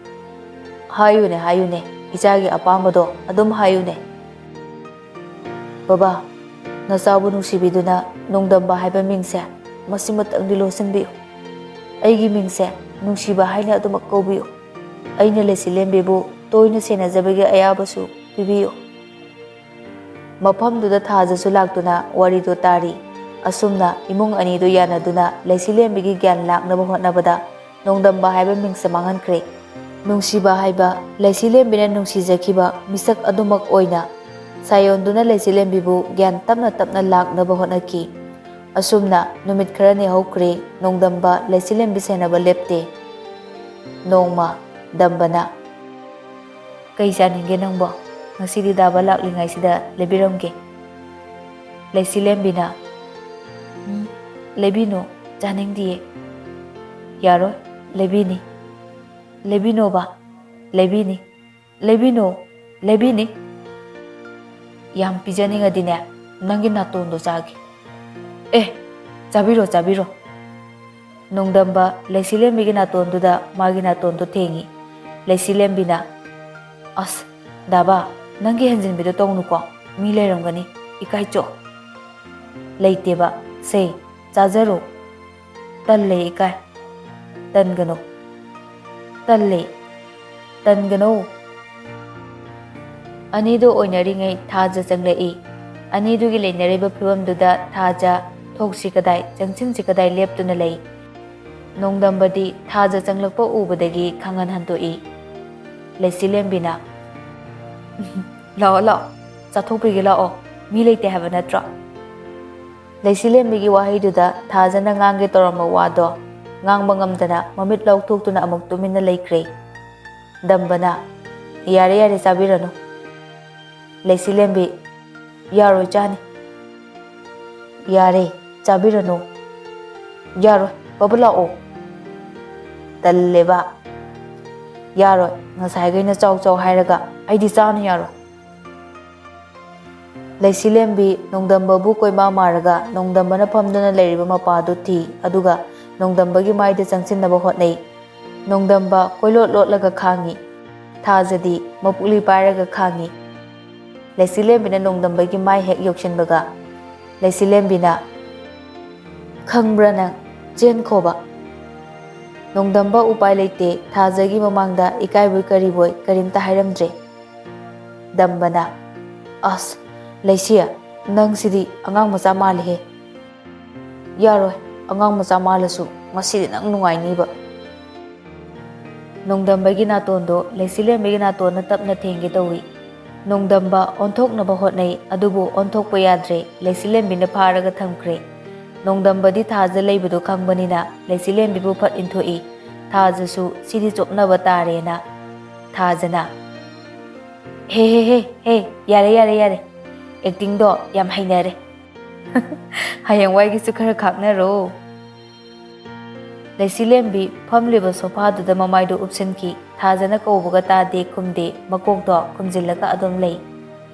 "ꯍꯥꯏꯌꯨꯅꯦ, ꯍꯥꯏꯌꯨꯅꯦ, ꯏꯆꯥꯒꯤ ꯑꯄꯥꯝꯕꯗꯣ ꯑꯗꯨꯝ ꯍꯥꯏꯌꯨꯅꯦ꯫" "ꯕꯕꯥ, ꯅꯆꯥꯕꯨ ꯅꯨꯡꯁꯤꯕꯤꯗꯨꯅ ꯅꯣꯡꯗꯝꯕ ꯍꯥꯏꯕ ꯃꯤꯡꯁꯦ ꯃꯁꯤꯃꯇꯪꯗꯤ ꯂꯣꯠꯁꯤꯟꯕꯤꯌꯨ꯫ ꯑꯩꯒꯤ ꯃꯤꯡꯁꯦ ꯅꯨꯡꯁꯤꯕ ꯍꯥꯏꯅ ꯑꯗꯨꯃꯛ ꯀꯧꯕꯤꯌꯨ꯫ ꯑꯩꯅ ꯂꯩꯆꯤꯂꯦꯝꯕꯤꯕꯨ ꯇꯣꯏꯅ ꯁꯦꯟꯅꯖꯕꯒꯤ ꯑꯌꯥꯕꯁꯨ ꯄꯤꯕꯤꯌꯨ꯫" ꯃꯐꯝꯗꯨꯗ ꯊꯥꯖꯁꯨ ꯂꯥꯛꯇꯨꯅ ꯋꯥꯔꯤꯗꯨ ꯇꯥꯔꯤ꯫ ꯑꯁꯨꯝꯅ ꯏꯃꯨꯡ ꯑꯅꯤꯗꯨ ꯌꯥꯅꯗꯨꯅ ꯂꯩꯆꯤꯂꯦꯝꯕꯤꯒꯤ ꯒ꯭ꯌꯥꯟ ꯂꯥꯛꯅꯕ ꯍꯣꯠꯅꯕꯗ ꯅꯣꯡꯗꯝꯕ ꯍꯥꯏꯕ ꯃꯤꯡꯁꯦ ꯃꯥꯡꯍꯟꯈ꯭ꯔꯦ꯫ ꯅꯨꯡꯁꯤꯕ ꯍꯥꯏꯕ ꯂꯩꯆꯤꯂꯦꯝꯕꯤꯅ ꯅꯨꯡꯁꯤꯖꯈꯤꯕ ꯃꯤꯁꯛ ꯑꯗꯨꯃꯛ ꯑꯣꯏꯅ ꯁꯥꯌꯣꯟꯗꯨꯅ ꯂꯩꯆꯤꯂꯦꯝꯕꯤꯕꯨ ꯒ꯭ꯌꯥꯟ ꯇꯞꯅ ꯇꯞꯅ ꯂꯥꯛꯅꯕ ꯍꯣꯠꯅꯈꯤ꯫ ꯑꯁꯨꯝꯅ ꯅꯨꯃꯤꯠ ꯈꯔꯅꯤ ꯍꯧꯈ꯭ꯔꯦ, ꯅꯣꯡꯗꯝꯕ ꯂꯩꯆꯤꯂꯦꯝꯕꯤ ꯁꯦꯟꯅꯕ ꯂꯦꯞꯇꯦ꯫ ꯅꯣꯡꯃ ꯗꯝꯕꯅ, "ꯀꯩ ꯆꯥꯅꯤꯡꯒꯦ ꯅꯪꯕꯣ? ꯉꯁꯤꯗꯤ ꯗꯥꯕ ꯂꯥꯛꯂꯤꯉꯩꯁꯤꯗ ꯂꯩꯕꯤꯔꯝꯒꯦ꯫" ꯂꯩꯆꯤꯂꯦꯝꯕꯤꯅ, "ꯎꯝ, ꯂꯩꯕꯤꯅꯨ, ꯆꯥꯅꯤꯡꯗꯤꯌꯦ꯫" "ꯌꯥꯔꯣꯏ, ꯂꯩꯕꯤꯅꯤ꯫" "ꯂꯩꯕꯤꯅꯣꯕ꯫" "ꯂꯩꯕꯤꯅꯤ, ꯂꯩꯕꯤꯅꯣ, ꯂꯩꯕꯤꯅꯤ꯫" "ꯌꯥꯝ ꯄꯤꯖꯅꯤꯡꯉꯗꯤꯅꯦ, ꯅꯪꯒꯤ ꯅꯥꯇꯣꯟꯗꯣ ꯆꯥꯒꯦ꯫" "ꯑꯦ, ꯆꯥꯕꯤꯔꯣ, ꯆꯥꯕꯤꯔꯣ꯫" ꯅꯣꯡꯗꯝꯕ ꯂꯩꯆꯤꯂꯦꯝꯕꯤꯒꯤ ꯅꯥꯇꯣꯟꯗꯨꯗ ꯃꯥꯒꯤ ꯅꯥꯇꯣꯟꯗꯣ ꯊꯦꯡꯉꯤ꯫ ꯂꯩꯆꯤꯂꯦꯝꯕꯤꯅ, "ꯑꯁ, ꯗꯥꯕ, ꯅꯪꯒꯤ ꯍꯦꯟꯖꯤꯟꯕꯤꯗꯣ ꯇꯧꯅꯨꯀꯣ, ꯃꯤ ꯂꯩꯔꯝꯒꯅꯤ, ꯏꯀꯥꯏꯆꯣ꯫" "ꯂꯩꯇꯦꯕ, ꯁꯦ, ꯆꯥꯖꯔꯣ꯫" "ꯇꯜꯂꯦ, ꯏꯀꯥꯏ꯫" "ꯇꯟꯒꯅꯨ꯫" "ꯇꯜꯂꯦ, ꯇꯟꯒꯅꯨ꯫" ꯑꯅꯤꯗꯨ ꯑꯣꯏꯅꯔꯤꯉꯩ ꯊꯥꯖ ꯆꯪꯂꯛꯏ꯫ ꯑꯅꯤꯗꯨꯒꯤ ꯂꯩꯅꯔꯤꯕ ꯐꯤꯕꯝꯗꯨꯗ ꯊꯥꯖ ꯊꯣꯛꯁꯤ ꯀꯗꯥꯏ, ꯆꯪꯁꯤꯟꯁꯤ ꯀꯗꯥꯏ ꯂꯦꯞꯇꯨꯅ ꯂꯩ꯫ ꯅꯣꯡꯗꯝꯕꯗꯤ ꯊꯥꯖ ꯆꯪꯂꯛꯄ ꯎꯕꯗꯒꯤ ꯈꯪꯍꯟ ꯍꯟꯗꯣꯛꯏ꯫ ꯂꯩꯆꯤꯂꯦꯝꯕꯤꯅ, "ꯂꯥꯛꯑꯣ, ꯂꯥꯛꯑꯣ, ꯆꯥꯊꯣꯛꯄꯤꯒꯦ ꯂꯥꯛꯑꯣ, ꯃꯤ ꯂꯩꯇꯦ ꯍꯥꯏꯕ ꯅꯠꯇ꯭ꯔꯣ?" ꯂꯩꯆꯤꯂꯦꯝꯕꯤꯒꯤ ꯋꯥꯍꯩꯗꯨꯗ ꯊꯥꯖꯅ ꯉꯥꯡꯒꯦ ꯇꯧꯔꯝꯕ ꯋꯥꯗꯣ ꯉꯥꯡꯕ ꯉꯝꯗꯅ ꯃꯃꯤꯠ ꯂꯥꯎꯊꯣꯛꯇꯨꯅ ꯑꯃꯨꯛ ꯇꯨꯃꯤꯟꯅ ꯂꯩꯈ꯭ꯔꯦ꯫ ꯗꯝꯕꯅ, "ꯌꯥꯔꯦ, ꯌꯥꯔꯦ, ꯆꯥꯕꯤꯔꯅꯨ꯫" ꯂꯩꯆꯤꯂꯦꯝꯕꯤ, "ꯌꯥꯔꯣꯏ, ꯆꯥꯅꯤ꯫" "ꯌꯥꯔꯦ, ꯆꯥꯕꯤꯔꯅꯨ꯫" "ꯌꯥꯔꯣꯏ, ꯕꯕꯥ ꯂꯥꯛꯑꯣ꯫" "ꯇꯜꯂꯦꯕ꯫" "ꯌꯥꯔꯣꯏ, ꯉꯁꯥꯏꯈꯩꯅ ꯆꯥꯎ ꯆꯥꯎ ꯍꯥꯏꯔꯒ ꯑꯩꯗꯤ ꯆꯥꯅꯤ, ꯌꯥꯔꯣꯏ꯫" ꯂꯩꯆꯤꯂꯦꯝꯕꯤ ꯅꯣꯡꯗꯝꯕꯕꯨ ꯀꯣꯏꯃꯥ ꯃꯥꯔꯒ ꯅꯣꯡꯗꯝꯕꯅ ꯐꯝꯗꯨꯅ ꯂꯩꯔꯤꯕ ꯃꯄꯥꯗꯨ ꯊꯤ, ꯑꯗꯨꯒ ꯅꯣꯡꯗꯝꯕꯒꯤ ꯃꯥꯏꯗ ꯆꯪꯁꯤꯟꯅꯕ ꯍꯣꯠꯅꯩ꯫ ꯅꯣꯡꯗꯝꯕ ꯀꯣꯏꯂꯣꯠ ꯂꯣꯠꯂꯒ ꯈꯥꯡꯉꯤ꯫ ꯊꯥꯖꯗꯤ ꯃꯄꯨꯛꯂꯤ ꯄꯥꯏꯔꯒ ꯈꯥꯡꯉꯤ꯫ ꯂꯩꯆꯤꯂꯦꯝꯕꯤꯅ ꯅꯣꯡꯗꯝꯕꯒꯤ ꯃꯥꯏ ꯍꯦꯛ ꯌꯧꯁꯤꯟꯕꯒ, ꯂꯩꯆꯤꯂꯦꯝꯕꯤꯅ, "ꯈꯪꯕ꯭ꯔꯥ ꯅꯪ? ꯆꯦꯟꯈꯣꯕ꯫" ꯅꯣꯡꯗꯝꯕ ꯎꯄꯥꯏ ꯂꯩꯇꯦ, ꯊꯥꯖꯒꯤ ꯃꯃꯥꯡꯗ ꯏꯀꯥꯏꯕꯣꯏ ꯀꯔꯤꯕꯣꯏ ꯀꯔꯤꯝꯇ ꯍꯥꯏꯔꯝꯗ꯭ꯔꯦ꯫ ꯗꯝꯕꯅ, "ꯑꯁ, ꯂꯩꯁꯤ, ꯅꯪꯁꯤꯗꯤ ꯑꯉꯥꯡ ꯃꯆꯥ ꯃꯥꯜꯂꯦꯍꯦ꯫" "ꯌꯥꯔꯣꯏ, ꯑꯉꯥꯡ ꯃꯆꯥ ꯃꯥꯜꯂꯁꯨ ꯉꯁꯤꯗꯤ ꯅꯪ ꯅꯨꯡꯉꯥꯏꯅꯤꯕ꯫" ꯅꯣꯡꯗꯝꯕꯒꯤ ꯅꯥꯇꯣꯟꯗꯣ ꯂꯩꯆꯤꯂꯦꯝꯕꯤꯒꯤ ꯅꯥꯇꯣꯟꯅ ꯇꯞꯅ ꯊꯦꯡꯒꯦ ꯇꯧꯏ꯫ ꯅꯣꯡꯗꯝꯕ ꯑꯣꯟꯊꯣꯛꯅꯕ ꯍꯣꯠꯅꯩ, ꯑꯗꯨꯕꯨ ꯑꯣꯟꯊꯣꯛꯄ ꯌꯥꯗ꯭ꯔꯦ, ꯂꯩꯆꯤꯂꯦꯝꯕꯤꯅ ꯐꯥꯔꯒ ꯊꯝꯈ꯭ꯔꯦ꯫ ꯅꯣꯡꯗꯝꯕꯗꯤ ꯊꯥꯖ ꯂꯩꯕꯗꯨ ꯈꯪꯕꯅꯤꯅ ꯂꯩꯆꯤꯂꯦꯝꯕꯤꯕꯨ ꯐꯠ ꯏꯟꯊꯣꯛꯏ꯫ ꯊꯥꯖꯁꯨ ꯁꯤꯗꯤ ꯆꯣꯞꯅꯕ ꯇꯥꯔꯦꯅ꯫ ꯊꯥꯖꯅ, "ꯍꯦ, ꯍꯦ, ꯍꯦ, ꯍꯦ, ꯌꯥꯔꯦ, ꯌꯥꯔꯦ, ꯌꯥꯔꯦ꯫ ꯑꯦꯛꯇꯤꯡꯗꯣ ꯌꯥꯝ ꯍꯩꯅꯔꯦ꯫ ꯍꯌꯦꯡꯋꯥꯏꯒꯤꯁꯨ ꯈꯔ ꯈꯥꯛꯅꯔꯣ꯫" ꯂꯩꯆꯤꯂꯦꯝꯕꯤ ꯐꯝꯂꯤꯕ ꯁꯣꯐꯥꯗꯨꯗ ꯃꯃꯥꯏꯗꯨ ꯎꯞꯁꯤꯟꯈꯤ꯫ ꯊꯥꯖꯅ ꯀꯧꯕꯒ ꯇꯥꯗꯦ ꯈꯨꯝꯗꯦ, ꯃꯀꯣꯛꯇꯣ ꯈꯨꯝꯖꯤꯜꯂꯒ ꯑꯗꯨꯝ ꯂꯩ꯫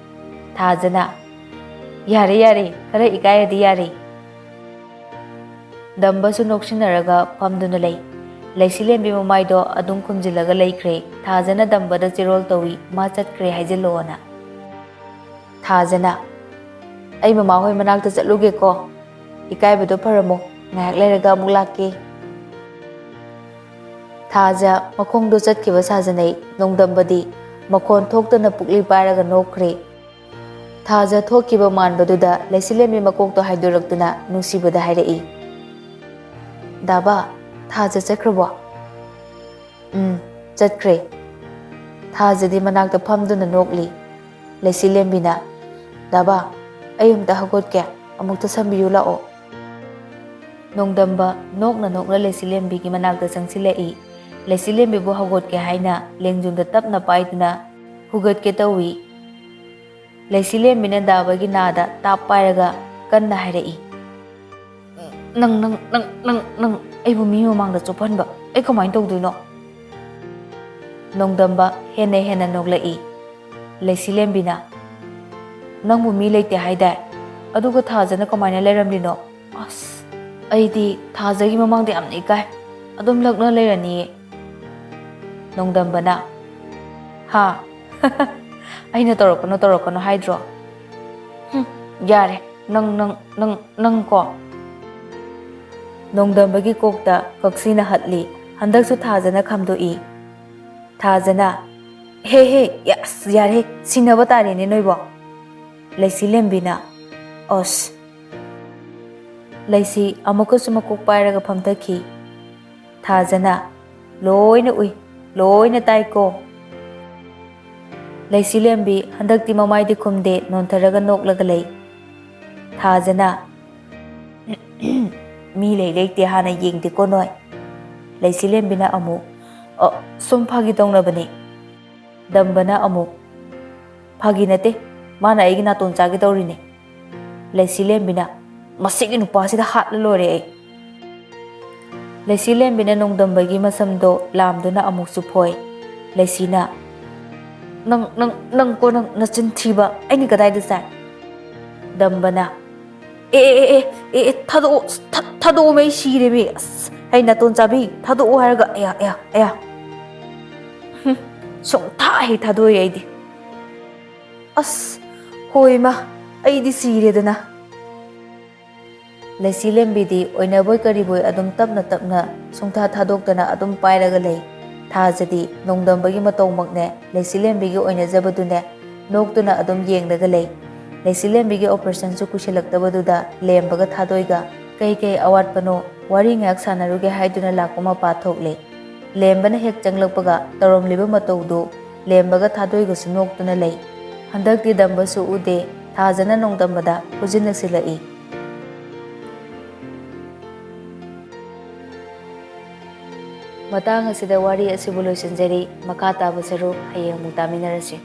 ꯊꯥꯖꯅ, "ꯌꯥꯔꯦ, ꯌꯥꯔꯦ, ꯈꯔ ꯏꯀꯥꯏꯔꯗꯤ ꯌꯥꯔꯦ꯫" ꯗꯝꯕꯁꯨ ꯅꯣꯛꯁꯤꯟꯅꯔꯒ ꯐꯝꯗꯨꯅ ꯂꯩ꯫ ꯂꯩꯆꯤꯂꯦꯝꯕꯤ ꯃꯃꯥꯏꯗꯣ ꯑꯗꯨꯝ ꯈꯨꯝꯖꯤꯜꯂꯒ ꯂꯩꯈ꯭ꯔꯦ꯫ ꯊꯥꯖꯅ ꯗꯝꯕꯗ ꯆꯤꯔꯣꯜ ꯇꯧꯏ, "ꯃꯥ ꯆꯠꯈ꯭ꯔꯦ ꯍꯥꯏꯖꯤꯜꯂꯣꯅ꯫" ꯊꯥꯖꯅ, "ꯑꯩ ꯃꯃꯥꯍꯣꯏ ꯃꯅꯥꯛꯇ ꯆꯠꯂꯨꯒꯦꯀꯣ꯫ ꯏꯀꯥꯏꯕꯗꯣ ꯐꯔꯝꯃꯣ, ꯉꯥꯏꯍꯥꯛ ꯂꯩꯔꯒ ꯑꯃꯨꯛ ꯂꯥꯛꯀꯦ꯫" ꯊꯥꯖ ꯃꯈꯣꯡꯗꯣ ꯆꯠꯈꯤꯕ ꯁꯥꯖꯅꯩ꯫ ꯅꯣꯡꯗꯝꯕꯗꯤ ꯃꯈꯣꯟ ꯊꯣꯛꯇꯅ ꯄꯨꯛꯂꯤ ꯄꯥꯏꯔꯒ ꯅꯣꯛꯈ꯭ꯔꯦ꯫ ꯊꯥꯖ ꯊꯣꯛꯈꯤꯕ ꯃꯥꯟꯕꯗꯨꯗ ꯂꯩꯆꯤꯂꯦꯝꯕꯤ ꯃꯀꯣꯛꯇꯣ ꯍꯥꯏꯗꯣꯔꯛꯇꯨꯅ ꯅꯨꯡꯁꯤꯕꯗ ꯍꯥꯏꯔꯛꯏ, "ꯗꯥꯕ, "ꯊꯥꯖ ꯆꯠꯈ꯭ꯔꯕꯣ?" "ꯎꯝ, ꯆꯠꯈ꯭ꯔꯦ꯫" ꯊꯥꯖꯗꯤ ꯃꯅꯥꯛꯇ ꯐꯝꯗꯨꯅ ꯅꯣꯛꯂꯤ꯫ ꯂꯩꯆꯤꯂꯦꯝꯕꯤꯅ, "ꯗꯥꯕ, ꯑꯩ ꯑꯃꯨꯛꯇ ꯍꯧꯒꯠꯀꯦ, ꯑꯃꯨꯛꯇ ꯁꯝꯕꯤꯌꯨ ꯂꯥꯛꯑꯣ꯫" ꯅꯣꯡꯗꯝꯕ ꯅꯣꯛꯅ ꯅꯣꯛꯅ ꯂꯩꯆꯤꯂꯦꯝꯕꯤꯒꯤ ꯃꯅꯥꯛꯇ ꯆꯪꯁꯤꯜꯂꯛꯏ꯫ ꯂꯩꯆꯤꯂꯦꯝꯕꯤꯕꯨ ꯍꯧꯒꯠꯀꯦ ꯍꯥꯏꯅ ꯂꯦꯡꯖꯨꯝꯗ ꯇꯞꯅ ꯄꯥꯏꯗꯨꯅ ꯍꯨꯒꯠꯀꯦ ꯇꯧꯏ꯫ ꯂꯩꯆꯤꯂꯦꯝꯕꯤꯅ ꯗꯥꯕꯒꯤ ꯅꯥꯗ ꯇꯥꯞ ꯄꯥꯏꯔꯒ ꯀꯟꯅ ꯍꯥꯏꯔꯛꯏ, "ꯅꯪ, ꯅꯪ, ꯅꯪ, ꯅꯪ, ꯅꯪ ꯑꯩꯕꯨ ꯃꯤ ꯃꯃꯥꯡꯗ ꯆꯣꯞꯍꯟꯕ ꯑꯩ ꯀꯃꯥꯏꯅ ꯇꯧꯗꯣꯏꯅꯣ?" ꯅꯣꯡꯗꯝꯕ ꯍꯦꯟꯅ ꯍꯦꯟꯅ ꯅꯣꯛꯂꯛꯏ꯫ ꯂꯩꯆꯤꯂꯦꯝꯕꯤꯅ, "ꯅꯪꯕꯨ ꯃꯤ ꯂꯩꯇꯦ ꯍꯥꯏꯗꯥꯏ? ꯑꯗꯨꯒ ꯊꯥꯖꯅ ꯀꯃꯥꯏꯅ ꯂꯩꯔꯝꯂꯤꯅꯣ? ꯑꯁ, ꯑꯩꯗꯤ ꯊꯥꯖꯒꯤ ꯃꯃꯥꯡꯗ ꯌꯥꯝꯅ ꯏꯀꯥꯏ꯫ ꯑꯗꯨꯝ ꯂꯛꯅ ꯂꯩꯔꯅꯤꯌꯦ꯫" ꯅꯣꯡꯗꯝꯕꯅ, "ꯍꯥ? ꯑꯩꯅ ꯇꯧꯔꯛꯀꯅꯣ, ꯇꯧꯔꯛꯀꯅꯣ ꯍꯥꯏꯗ꯭ꯔꯣ? ꯍꯨꯝ, ꯌꯥꯔꯦ, ꯅꯪ, ꯅꯪ, ꯅꯪ, ꯅꯪ ꯀꯣ꯫" ꯅꯣꯡꯗꯝꯕꯒꯤ ꯀꯣꯛꯇ ꯀꯛꯁꯤꯅ ꯍꯠꯂꯤ꯫ ꯍꯟꯗꯛꯁꯨ ꯊꯥꯖꯅ ꯈꯥꯝꯗꯣꯛꯏ꯫ ꯊꯥꯖꯅ, "ꯍꯦ, ꯍꯦ, ꯑꯁ, ꯌꯥꯔꯦ, ꯁꯤꯡꯅꯕ ꯇꯥꯔꯦꯅꯦ ꯅꯣꯏꯕꯣ꯫" ꯂꯩꯆꯤꯂꯦꯝꯕꯤꯅ, "ꯑꯁ꯫" ꯂꯩꯁꯤ ꯑꯃꯨꯛꯀꯁꯨ ꯃꯀꯣꯛ ꯄꯥꯏꯔꯒ ꯐꯝꯊꯈꯤ꯫ ꯊꯥꯖꯅ, "ꯂꯣꯏꯅ ꯎꯏ, ꯂꯣꯏꯅ ꯇꯥꯏꯀꯣ꯫" ꯂꯩꯆꯤꯂꯦꯝꯕꯤ ꯍꯟꯗꯛꯇꯤ ꯃꯃꯥꯏꯗꯤ ꯈꯨꯝꯗꯦ, ꯅꯣꯟꯊꯔꯒ ꯅꯣꯛꯂꯒ ꯂꯩ꯫ ꯊꯥꯖꯅ, "ꯃꯤ ꯂꯩ ꯂꯩꯇꯦ ꯍꯥꯟꯅ ꯌꯦꯡꯗꯦꯀꯣ ꯅꯣꯏ꯫" ꯂꯩꯆꯤꯂꯦꯝꯕꯤꯅ ꯑꯃꯨꯛ, "ꯑ, ꯁꯨꯝ ꯐꯥꯒꯤ ꯇꯧꯅꯕꯅꯤ꯫" ꯗꯝꯕꯅ ꯑꯃꯨꯛ, "ꯐꯥꯒꯤ ꯅꯠꯇꯦ, ꯃꯥꯅ ꯑꯩꯒꯤ ꯅꯥꯇꯣꯟ ꯆꯥꯒꯦ ꯇꯧꯔꯤꯅꯦ꯫" ꯂꯩꯆꯤꯂꯦꯝꯕꯤꯅ, "ꯃꯁꯤꯒꯤ ꯅꯨꯄꯥꯁꯤꯗ ꯍꯥꯠꯂ ꯂꯣꯏꯔꯦ ꯑꯩ꯫" ꯂꯩꯆꯤꯂꯦꯝꯕꯤꯅ ꯅꯣꯡꯗꯝꯕꯒꯤ ꯃꯁꯝꯗꯣ ꯂꯥꯝꯗꯨꯅ ꯑꯃꯨꯛꯁꯨ ꯐꯣꯏ꯫ ꯂꯩꯆꯤꯅ, "ꯅꯪ, ꯅꯪ, ꯅꯪ ꯀꯣ, ꯅꯪ ꯅꯆꯤꯟ ꯊꯤꯕ, ꯑꯩꯅ ꯀꯗꯥꯏꯗ ꯆꯥꯏ?" ꯗꯝꯕꯅ, "ꯑꯦ, ꯑꯦ, ꯑꯦ, ꯑꯦ, ꯑꯦ, ꯑꯦ, ꯊꯥꯗꯣꯛꯑꯣ, ꯊꯥ-, ꯊꯥꯗꯣꯛꯑꯣꯃꯦ, ꯑꯩ ꯁꯤꯔꯦꯃꯤ, ꯑꯁ, ꯑꯩ ꯅꯥꯇꯣꯟ ꯆꯥꯕꯤ, ꯊꯥꯗꯣꯛꯑꯣ ꯍꯥꯏꯔꯒ, ꯑꯌꯥ, ꯑꯌꯥ, ꯑꯌꯥ꯫ ꯍꯨꯝ, ꯁꯨꯡꯊꯥ ꯍꯦꯛ ꯊꯥꯗꯣꯛꯑꯣꯏ ꯑꯩꯗꯤ꯫ ꯑꯁ, ꯍꯣꯏ ꯏꯃꯥ, ꯑꯩꯗꯤ ꯁꯤꯔꯦꯗꯅ꯫" ꯂꯩꯆꯤꯂꯦꯝꯕꯤꯗꯤ ꯑꯣꯏꯅꯕꯣꯏ ꯀꯔꯤꯕꯣꯏ ꯑꯗꯨꯝ ꯇꯞꯅ ꯇꯞꯅ ꯁꯨꯡꯊꯥ ꯊꯥꯗꯣꯛꯇꯅ ꯑꯗꯨꯝ ꯄꯥꯏꯔꯒ ꯂꯩ꯫ ꯊꯥꯖꯗꯤ ꯅꯣꯡꯗꯝꯕꯒꯤ ꯃꯇꯧꯃꯛꯅꯦ, ꯂꯩꯆꯤꯂꯦꯝꯕꯤꯒꯤ ꯑꯣꯏꯅꯖꯕꯗꯨꯅꯦ, ꯅꯣꯛꯇꯨꯅ ꯑꯗꯨꯝ ꯌꯦꯡꯂꯒ ꯂꯩ꯫ ꯂꯩꯆꯤꯂꯦꯝꯕꯤꯒꯤ ꯑꯣꯄꯔꯦꯁꯟꯁꯨ ꯀꯨꯏꯁꯤꯜꯂꯛꯇꯕꯗꯨꯗ ꯂꯦꯝꯕꯒ ꯊꯥꯗꯣꯏꯒ "ꯀꯩ ꯀꯩ ꯑꯋꯥꯠꯄꯅꯣ? ꯋꯥꯔꯤ ꯉꯥꯏꯍꯥꯛ ꯁꯥꯟꯅꯔꯨꯒꯦ" ꯍꯥꯏꯗꯨꯅ ꯂꯥꯛꯄ ꯃꯄꯥ ꯊꯣꯛꯂꯦ꯫ ꯂꯦꯝꯕꯅ ꯍꯦꯛ ꯆꯪꯂꯛꯄꯒ ꯇꯧꯔꯝꯂꯤꯕ ꯃꯇꯧꯗꯨ ꯂꯦꯝꯕꯒ ꯊꯥꯗꯣꯏꯒꯁꯨ ꯅꯣꯛꯇꯨꯅ ꯂꯩ꯫ ꯍꯟꯗꯛꯇꯤ ꯗꯝꯕꯁꯨ ꯎꯗꯦ꯫ ꯊꯥꯖꯅ ꯅꯣꯡꯗꯝꯕꯗ ꯈꯨꯖꯤꯟꯅ ꯁꯤꯜꯂꯛꯏ꯫ ꯃꯇꯥꯡ ꯑꯁꯤꯗ ꯋꯥꯔꯤ ꯑꯁꯤꯕꯨ ꯂꯣꯏꯁꯤꯟꯖꯔꯤ꯫ ꯃꯈꯥ ꯇꯥꯕ ꯁꯔꯨꯛ ꯍꯌꯦꯡ ꯑꯃꯨꯛ ꯇꯥꯃꯤꯟꯅꯔꯁꯤ꯫